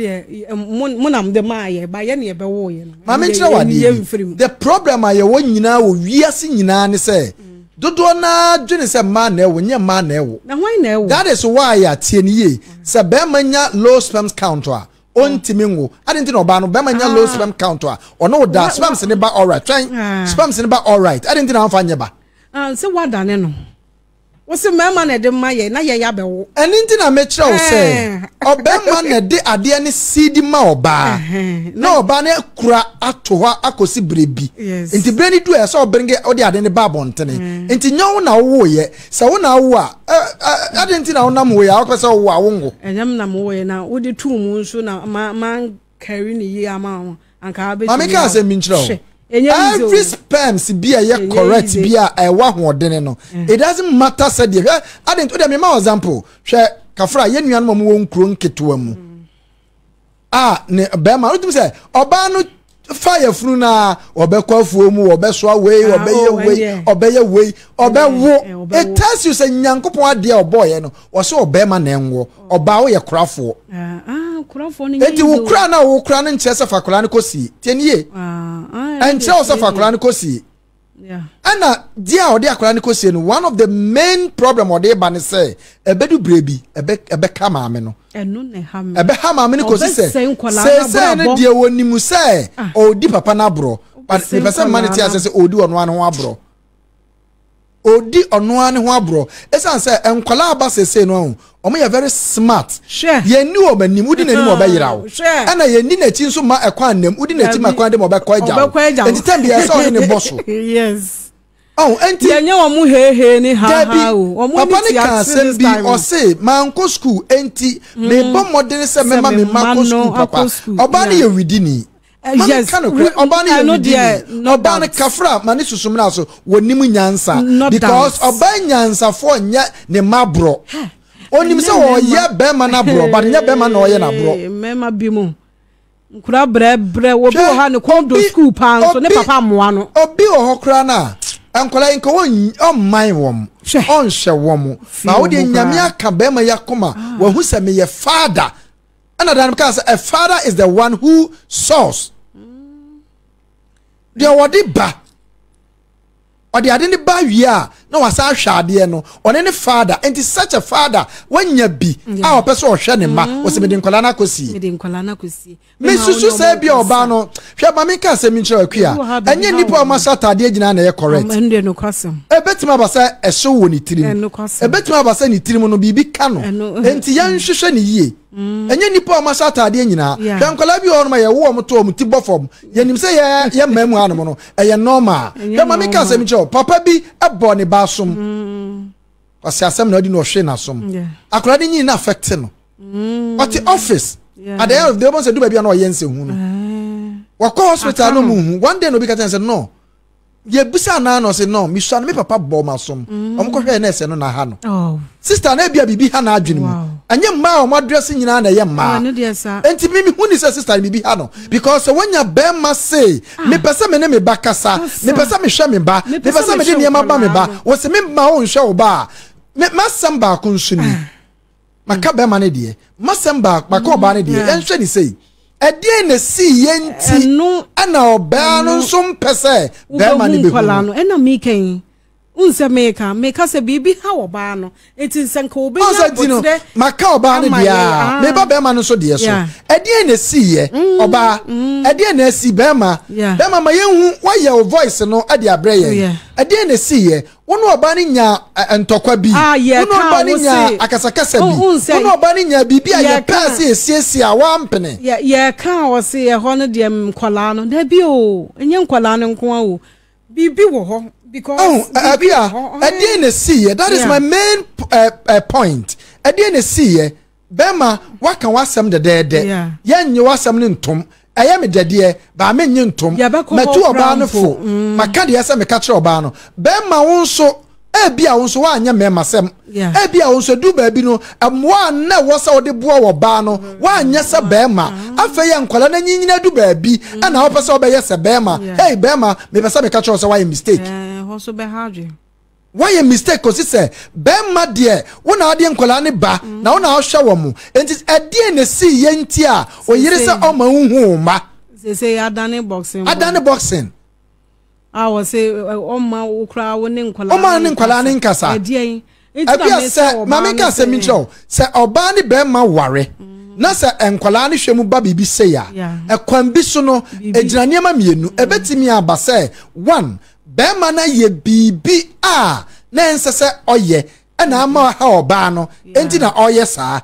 nkyerɛ wɔ adeɛ bi. The problem a yɛwɔ nyinaa wɔ wiase nyinaa ne sɛ dodoɔ naa dwene sɛ mmaa na ɛwo nyɛ mmaa na ɛwo. That is why a tie ne yie sɛ bɛrima nya low sperm count a ɔntumi nwo adi nti na ɔbaa no bɛrima nya low ah. sperm count a ɔno wo da sperms ne ba alright twɛn ah. sperms ne ba alright adi nti na anfa nyɛ ba. Ah, sɛ woadane no. Wo se mmarima na ɛde ma yɛ na yɛyɛ abɛwo. Ɛno nti na mekyerɛ wo sɛ ɔbarima na ɛde adeɛ no seed ma ɔbaa na ɔbaa no akura ato hɔ akɔsi berɛ bi. Nti berɛ no du a ɛsɛ ɔbrenge ɔde ade no ba abɔntene. Nti nyɛ wo na wowoeɛ. Sɛ wo na awo a, adɛn nti na wonam wei a wopɛ sɛ wowo a wonwo? Ɛnyɛ me na mewoeɛ na wode too mu nso na mankari no yie ama wo. Anka abɛtumi Maame ka asɛm bi nkyerɛ wo. Every sperms bi a ɛyɛ correct bi a ɛwɔ ahoɔdene no, eh. it doesn't matter sɛ deɛ hwɛ adi nti o deɛ mema example hwɛ kafra yɛn nuanom a wɔwɔ nkuro nketewa mu mm. a ne bɛrima o tumi sɛ ɔbaa no fa yafunu na ɔbɛkɔ afuo mu ɔbɛsoa wei ah, ɔbɛyɛ oh, wei ɔbɛyɛ wei ɔbɛwo it tells you sɛ nyankopɔn adeɛ a ɔbɔɔyɛ no ɔsɛ ɔbɛrima na ɛnwo ɔbaa woyɛ korafoɔ ah, ah, enti wo kora no a wokora no nkyerɛ sɛ fa koraa no kɔsie tie ne yie ah, ɛnkyerɛ wo sɛ fa koraa no kɔsie ɛna deɛ a ɔde akwadaa no kɔsie no one of the main problem ɔde ba ne sɛ ɛbɛdu berɛ bi ɛbɛka maame no ɛbɛha maame no kɔsi sɛ seesei no deɛ wɔnim sɛ ɔredi papa no aborɔ but mepɛ sɛ mma no te asɛ sɛ ɔredi ɔno ano ho aborɔ Ɔredi ɔno ara ne ho aborɔ. Ɛsiane sɛ nkwadaa aba seesei no ahu, wɔn yɛ very smart. Yɛnni wɔn anim, wodi n'anim a ɔbɛyera wo. Ɛna yɛnni n'akyi nso ma ɛkwan nnam, wodi n'akyi ma kwan dam ɔbɛkɔ agya wo. Enti tɛm biara ɛsɛ ɔne ne bɔ so. Ɔho, enti. Yɛnyɛ wɔn heehee ne ha ha o. Wɔn papa ne ka asɛm bi, ɔse, mankɔ sukuu, enti mebɔ mmɔden sɛ mɛma me mma kɔ sukuu papa. Ɔbaa no yɛ widini. Eh, Ma yes, menka nokorɛ, ɔbaa no yɛ widini. Ɔbaa no kafra ma ne susumina so, wɔnim nyansa. Because ɔbaa nyansafoɔ nyɛ ne mma aborɔ. Onim sɛ ɔyɛ bɛrima no aborɔ, but nyɛ bɛrima na ɔyɛ n'aborɔ. Mmarima bi mu. Nkura brɛbrɛ, obi wɔ hɔ a ne kɔn dɔ sukuu paa nso, ne papa mmoa no. Obi wɔ hɔ koraa no a, nkwadaa yi nka ɔmman wɔn, ɔnhwɛ wɔn. Na wo deɛ Nyame aka bɛrima yi akoma, ah. wahu sɛ meyɛ father. Ɛna dan kaa sɛ a father is the one who source. Deɛ wɔde ba ɔde ade ne ba wie a na wasan ahwɛ adeɛ no ɔne ne father nti such a father wanya bi a ɔpɛ sɛ ɔhwɛ ne mma ɔsɛ mede nkwadaa no akɔsie mesusu sɛ bi a ɔbaa no hwɛ ma menka asɛm nkyerɛ akua ɛnyɛ nnipa a ɔmahyɛ ataadeɛ gyina na ɛyɛ correct ɛbɛtumi aba sɛ ɛhyew wɔ ne tirim ɛbɛtumi aba sɛ ne tirim no biribi ka no enti yɛnhwehwɛ ne yie mm. ɛnyɛ nnipa a wɔahyɛ ataadeɛ nyinaa hwɛ nkwadaa bi wɔ hɔ nom a yɛwo wɔn to wɔn ti bɔ fam yɛnim sɛ yɛ yɛ mmaa mu hanom no ɛyɛ normal hwɛ ma menka asɛm nkyerɛ wo papa bi bɔ ne ba asom mm. ɔsɛ asɛm na ɔdi na ɔhwe n'asom akwadaa no nyini na affect no mm. ɔte office at the end of the day wɔn sɛ du baabi a na ɔyɛ nsɛnhu no eh. wɔkɔ hospital no mu hu one day na obi ka kyerɛ sɛ no yɛbisa naa na ɔsɛ no mesua no me papa bɔ ma som mm. ɔmo kɔhwɛɛ na ɛsɛ no na ha no oh. sister na ebia biribi ha na adwene mu ɛnyɛ mmaa a ɔmo adrɛse nyinaa na ɛyɛ mmaa oh, nti mi hu ni sɛ sister no biribi ha no because sɛ wɔnya bɛrima se ah. mepɛ sɛ me ne me ba kasa mepɛ sɛ mehwɛ me ba mepɛ sɛ mede nneɛma ba me ba wɔsɛ me ma wo nhwɛ wo ba a masɛm baako nso ni ah. Maka bɛrima no deɛ, masɛm baako, maka ɔbaa no deɛ, mm. yɛnhwɛ ne sei. Ɛdeɛn na ɛsii yɛ nti ɛna ɔbaa no nso mpɛ sɛ bɛrima no bɛhu no. Ɛna meka yi, Wohu sɛ meka, meka sɛ biribi ha ɔbaa no, nti sɛ nka ɔbɛnya aboterɛ maka ɔbaa no deɛ a, meba bɛrima no nso deɛ so. Ɛdeɛn na ɛsiiɛ, ɔbaa? Ɛdeɛn na asi, bɛrima? Bɛrima, ma yɛnhu, woayɛ wo voice no de abrɛ yɛn. Ɛdeɛn na ɛsiiɛ? Wo ne ɔbaa no nyaa ntɔkwa bi? Wo ne ɔbaa no nyaa akasakasa bi? Wo ne ɔbaa no nyaa biribi a yɛpɛɛ sɛ yɛsiesie a woampene? Yɛka a ɔse ɛhɔ no deɛ nkwadaa no, dabi o, ɛnyɛ nkwadaa no nko ara o. Biribi wɔ hɔ because oh, biribi wɔ hɔ. Ɛdeɛn na ɛsiiɛ? That is my main point. Ɛdeɛn na ɛsiiɛ? Bɛrima, waka w'asɛm dɛdɛɛdɛ. Yɛnnye w'asɛm no ntom. Ɛyɛ me dɛdeɛ, baa mennye ntom. Matu ɔbaa no fo. Mm. Maka deɛ sɛ meka kyerɛ ɔbaa no. Bɛrima wo nso, ebia wo nso woanyɛ mmarima sɛm. Ebia wo nso edu baabi no, mmoa a na ɛwɔ sɛ wode boa wɔ baa no, woanyɛ sɛ bɛrima. Afei yɛ nkwadaa no anyinyini adu baabi, ɛna wopɛ sɛ wobɛyɛ sɛ bɛrima. Hey bɛrima, mepɛ sɛ meka kyerɛ wo sɛ woayɛ mistake. Woayɛ mistake kɔsi sɛ bɛrima deɛ wo na adeɛ nkwadaa no ba na wo na wohwɛ wɔn mo. Enti ɛdeɛn na esii yɛ nti a oyere sɛ ɔma wohu wo mma? Sese adane boxing. Adane boxing. A wɔse ɔmma wo koraa wo ne nkwadaa ɔma ne nkwadaa ne nkasa. Ɛdeɛn nti na mesɛ ɔbaa maame nka asɛm nkyerɛ wo sɛ ɔbaa ne bɛrima ware na sɛ nkwadaa no hwɛ mu ba biribi sei a ɛkwan bi so no ɛgyina nneɛma mmienu ɛbɛtumi aba sɛ one bɛrima no ayɛ biribi a na ɛnsɛ sɛ ɔyɛ ɛna ama ɔha ɔbaa no enti na ɔyɛ saa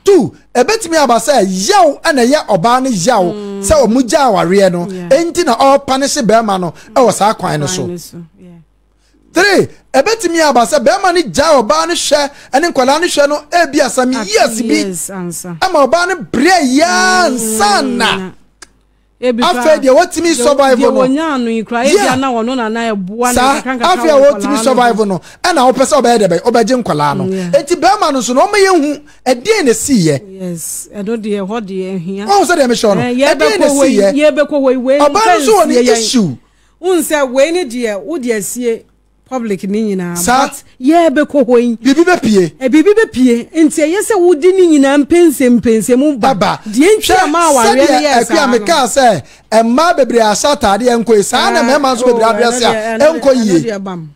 two ɛbɛtumi aba sɛ yaw ɛna ɛyɛ ɔbaa no yaw mm. sɛ ɔmo gya awareɛ no enti na ɔrepanehye bɛrima no ɛwɔ saa kwan no so three ɛbɛtumi aba sɛ bɛrima no gya ɔbaa no hwɛ ɛne nkwadaa no hwɛ no ebi asam years bi ɛma ɔbaa no brɛ yaa nsa na. Mm. Afei deɛ wɔtumi survive no yeah saa afei a wɔtumi survive no ɛna wɔpɛ sɛ ɔbɛyɛ dɛbɛ ɔbɛgye nkwadaa no eti bɛrima no nso na wɔn yɛ hu ɛdeɛn na esi yɛ wɔn sɛ deɛ mehyɛ no ɛdeɛn na esi yɛ ɔbaa no nso wɔ ne issue. N sɛ wei ne deɛ wo deɛ sie public ne nyinaa Saa. but yɛbɛkɔ hɔ yi Biribi bɛpue. Eh, biribi bɛpue nti ɛyɛ sɛ wode ne nyinaa mpɛnsɛmpɛnsɛmu ba Ɛba. deɛ nti Hwɛ a ma awareɛ no sɛdeɛ yɛɛ Akua saa no mekaa sɛ mmaa bebree ahyɛ ataadeɛ a ɛnkɔ yie, saa na Eh, mmarima nso oh, bebree ɛno adrɛse deɛ a ɛno deɛ ɛnkɔ ɛno yie. deɛ bam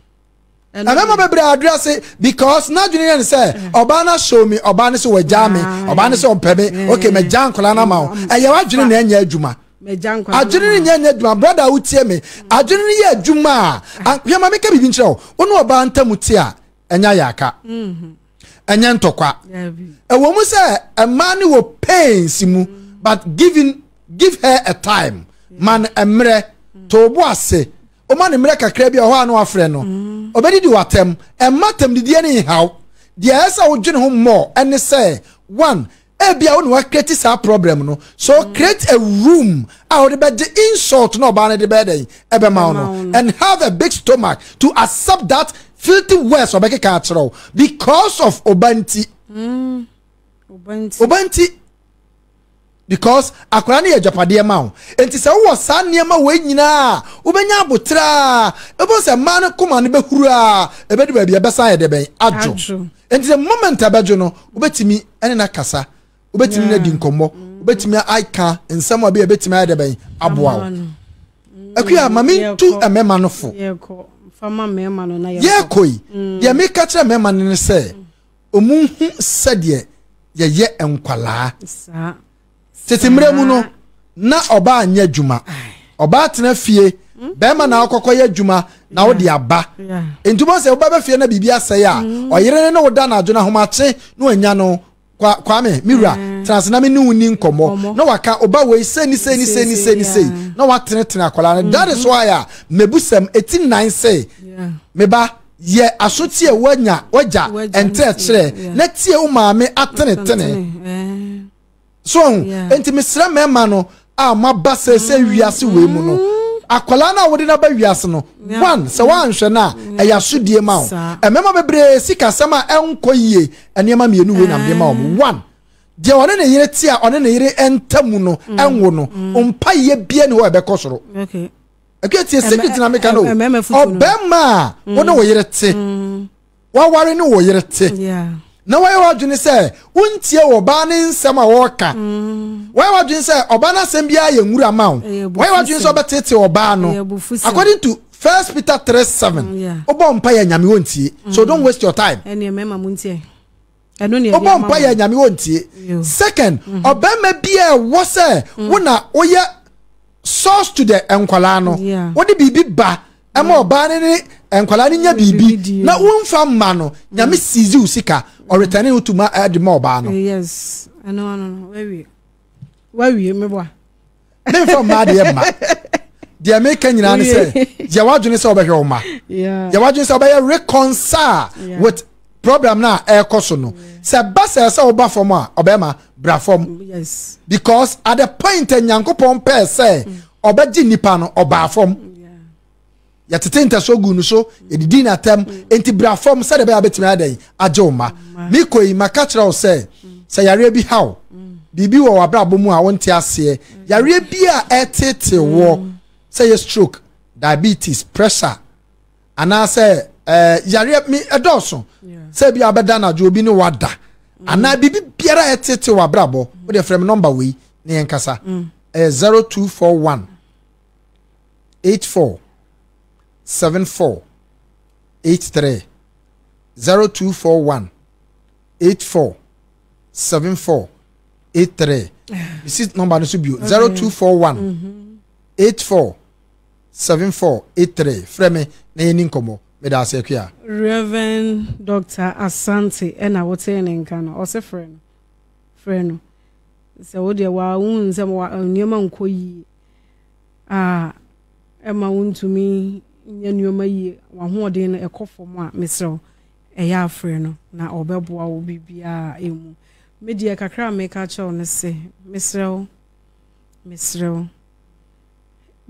ɛno Mmarima deɛ bebree adrɛse because n'adwene yɛ ne sɛ ɔbaa no ahyɛ mi, ɔbaa no sɛ wagyaa me, ɔbaa no sɛ ɔmpɛ me, okay magyaa nkwadaa no ama wo. Ɛyɛ w'adwene na ɛnyɛ adwuma. Adwene no nyɛ nyɛ adwuma brother a wotie me adwene no yɛ adwuma a hwɛ ma meka biribi nkyerɛ wo wo ne ɔbaa ntam te a ɛnyɛ ayaka mhm. ɛnyɛ ntɔkwa ɛwɔ mu sɛ mmaa no wɔ pains mu but giving give her a time man mmerɛ to bo ase ɔma ne mmerɛ kakra bi a ɔhɔ a na wafrɛ no ɔbɛdidi w'atɛm ɛmma atɛmdidiɛ no nhaw deɛ ɛsɛ sɛ wodwene ho mmɔɔ ɛne sɛ one Ebia wo na wa create saa problem no. So mm. create a room a wode bɛgye insult na ɔbaa no de bɛyɛ dɛn ɛbɛma wo no and have a big stomach to accept that filthy words ɔbɛkeka akyerɛ wo because of ɔba nti. Mm. Ɔba nti because akwadaa no yɛ agyapadeɛ ma wo nti sɛ wowɔ saa nneɛma wei nyinaa wobɛnya aboterɛ a ɛbɛhu sɛ mmaa no koma no bɛhuru a ɛbɛdu baabi ɛbɛsan yɛ dɛ bɛn adwo Nti the moment a bɛdwo no, wobɛtumi ne no akasa, wobɛtumi no adi nkɔmmɔ, wobɛtumi aka nsɛm a bi a ɛbɛtumi ayɛ dɛ bɛn aboa wo. Akuya, ma mentu mmarima no fo. Yɛkɔ yi, mm. deɛ meka kyerɛ mmarima no ne sɛ, ɔmu hu sɛdeɛ yɛyɛ nkwalaa. Tete mmerɛ mu no, na ɔbaa nyɛ adwuma. Ɔbaa tena fie, hmm? bɛrima na akɔkɔ yɛ adwuma na wode aba. Nti wobɛhu sɛ woba bɛ fie na biribi asɛe a, hmm. ɔyere ne ne wo da anadwo no ahomakye na wanya no Kwame, me wura, hmm. tena ase na me ne wo ni nkɔmmɔ. Na waka ɔba wei sei ne sei ne sei ne sei ne sei. Na watenetene akwadaa no. That is why a mebusɛm eti nnan se, me ba, yɛ aso tie wanya wagya nkyerɛkyerɛ na tie wo maame atenetene. So ɔho nti mesrɛ mmarima no a moaba sɛ sɛ mm. wiase wei mu no mm. akwadaa no a wode no aba wiase no one sɛ woanhwɛ no a ɛyɛ asodie ma wo mmarima bebree sikasɛm a ɛnkɔ yie nneɛma mmienu wei na mede ma wɔn eh. one deɛ ɔne ne yere te a ɔne ne yere ntamu no mm. ɛnwo no mpa yie bia ne hɔ ɛbɛkɔ soro ɛkɛ tie secret na meka no ɔbɛrima a wo ne wo yere te waware ne wo yere te na wayɛ w'adwene sɛ wontie ɔbaa ne nsɛm a ɔreka mm. wayɛ w'adwene sɛ ɔbaa no asɛm biara yɛ nwura ma wo wayɛ w'adwene sɛ ɔbɛtete ɔbaa no according to. First Peter 3 7. Wobɔ mpa yɛ nyame wontie. So don't waste your time. Ɛne mmarima mu ntie. Ɛno ne Wobɔ mpa yɛ nyame wontie. Second, ɔbarima bi a ɛwɔ sɛ wo na woyɛ source to the nkwadaa no. Wode biribi ba ɛma ɔbaa no ne nkwadaa no nya biribi na womfa mma no, nyame seize wo sika, ɔretɛne wo to ma ɛde ma ɔbaa no. Yes, ɛno ano no, wawie. Wawie meboa. Memfa mmaa deɛ mma. Deɛ meka nyinaa ne sɛ yɛ w'adwene sɛ wobɛhwɛ wo ma. Yɛ w'adwene sɛ wobɛyɛ reconcile with problem no a ɛrekɔ so no. Sɛ ba sɛ sɛ woba fam a, ɔbɛrima bra fam. Because at the point a Nyankopɔn pɛɛ sɛ ɔbɛgye nipa no, ɔbaa fam. Yɛtete ntɛsoɔ guu no so, yɛdidii no atɛm. Enti bra fam sɛdeɛ ɛbɛyɛ a wobɛtumi ayɛ dɛn agye wo mma. Mekɔ yi, maka kyerɛ wo sɛ, sɛ yareɛ bi ha wo, biribi wɔ w'abrabɔ mu a wonte aseɛ, yareɛ bi a ɛreteetee woɔ, sɛ ɛyɛ stroke, diabetes, pressure, anaasɛ ɛɛ yareɛ mi ɛdɔɔso, sɛ ebi a wobɛda anadwo obi ne wada, anaa biribi biara a ɛteetee w'abrabɔ, wodeɛ frɛ me nɔmba wei na yɛnkasa. Ɛyɛ 0241 84 74 83 0241 84 74 83. Mesi nɔmba no so bio 0241 84 74 83. Frɛ me na yɛni nkɔmmɔ. Meda ase Akua. Rev. Doctor Asante ɛna wotee ne nka no, ɔse frɛ no, frɛ no. Sɛ wo deɛ waa wohu sɛ nneɛma nkɔ yie a ɛma wontumi nyɛ nneɛma yie, w'ahoɔden no ɛkɔ fam a, mesrɛ wo, ɛyɛ a frɛ no na ɔbɛboa wo biribiara mu. Me deɛ kakra a meka kyerɛ wo no se, mesrɛ wo, mesrɛ wo,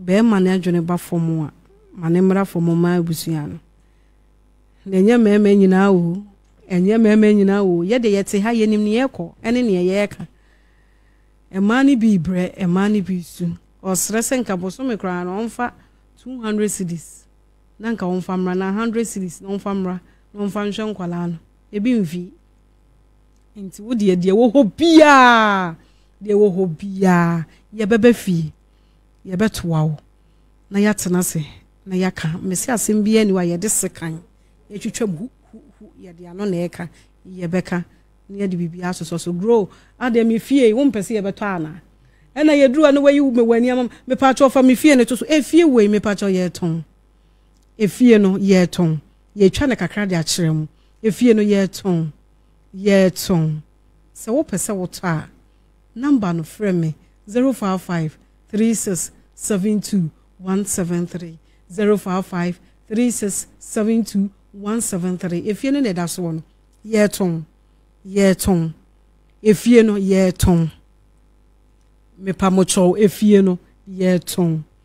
bɛrima no adwene ba fam a, ma ne mmra fam mma abusua no. Na ɛnyɛ mmarima nyinaa o, ɛnyɛ mmarima nyinaa o, yɛde yɛte ha yɛnim nea ɛkɔ ɛne nea yɛreka. Mmaa no bi rebrɛ, mmaa no bi resu. Ɔsrɛ sɛ nka bosome koraa no ɔmfa 200 cedis na nka ɔmfa mmra na 100 cedis na ɔmfa mmra na ɔmfa nhwɛ nkwadaa no. Ebi mfi. Nti wo deɛ deɛ wɔ hɔ biara, deɛ wɔ hɔ biara, yɛbɛba fie, yɛbɛtoa wo na yɛatena ase na yɛaka. Mese asɛm biara ni hɔ a yɛde sekan yɛtwitwa mu hu hu hu, yɛde ano na ɛka, yɛbɛka. Na yɛde biribiara asosɔ so. Grow, adeɛ me fie yi, wompɛ sɛ yɛbɛtɔ anaa? Ɛna yɛduru hɔ na wayi me w'ani ama me, mepakyɛw fa me fie no to so. Efie wei mepakyɛw yɛretɔn. Efie no yɛretɔn. Yɛretwa no kakra de akyerɛ mo. Efie no yɛretɔn. Yɛretɔn. Sɛ wopɛ sɛ wotɔ a, number no frɛ me 055 36 72 173. 055 36 72 173. Efie no na ɛda soɔ no. Yɛretɔn, yɛretɔn, efie no yɛretɔn. Mepamokyɛw, efie no yɛretɔn.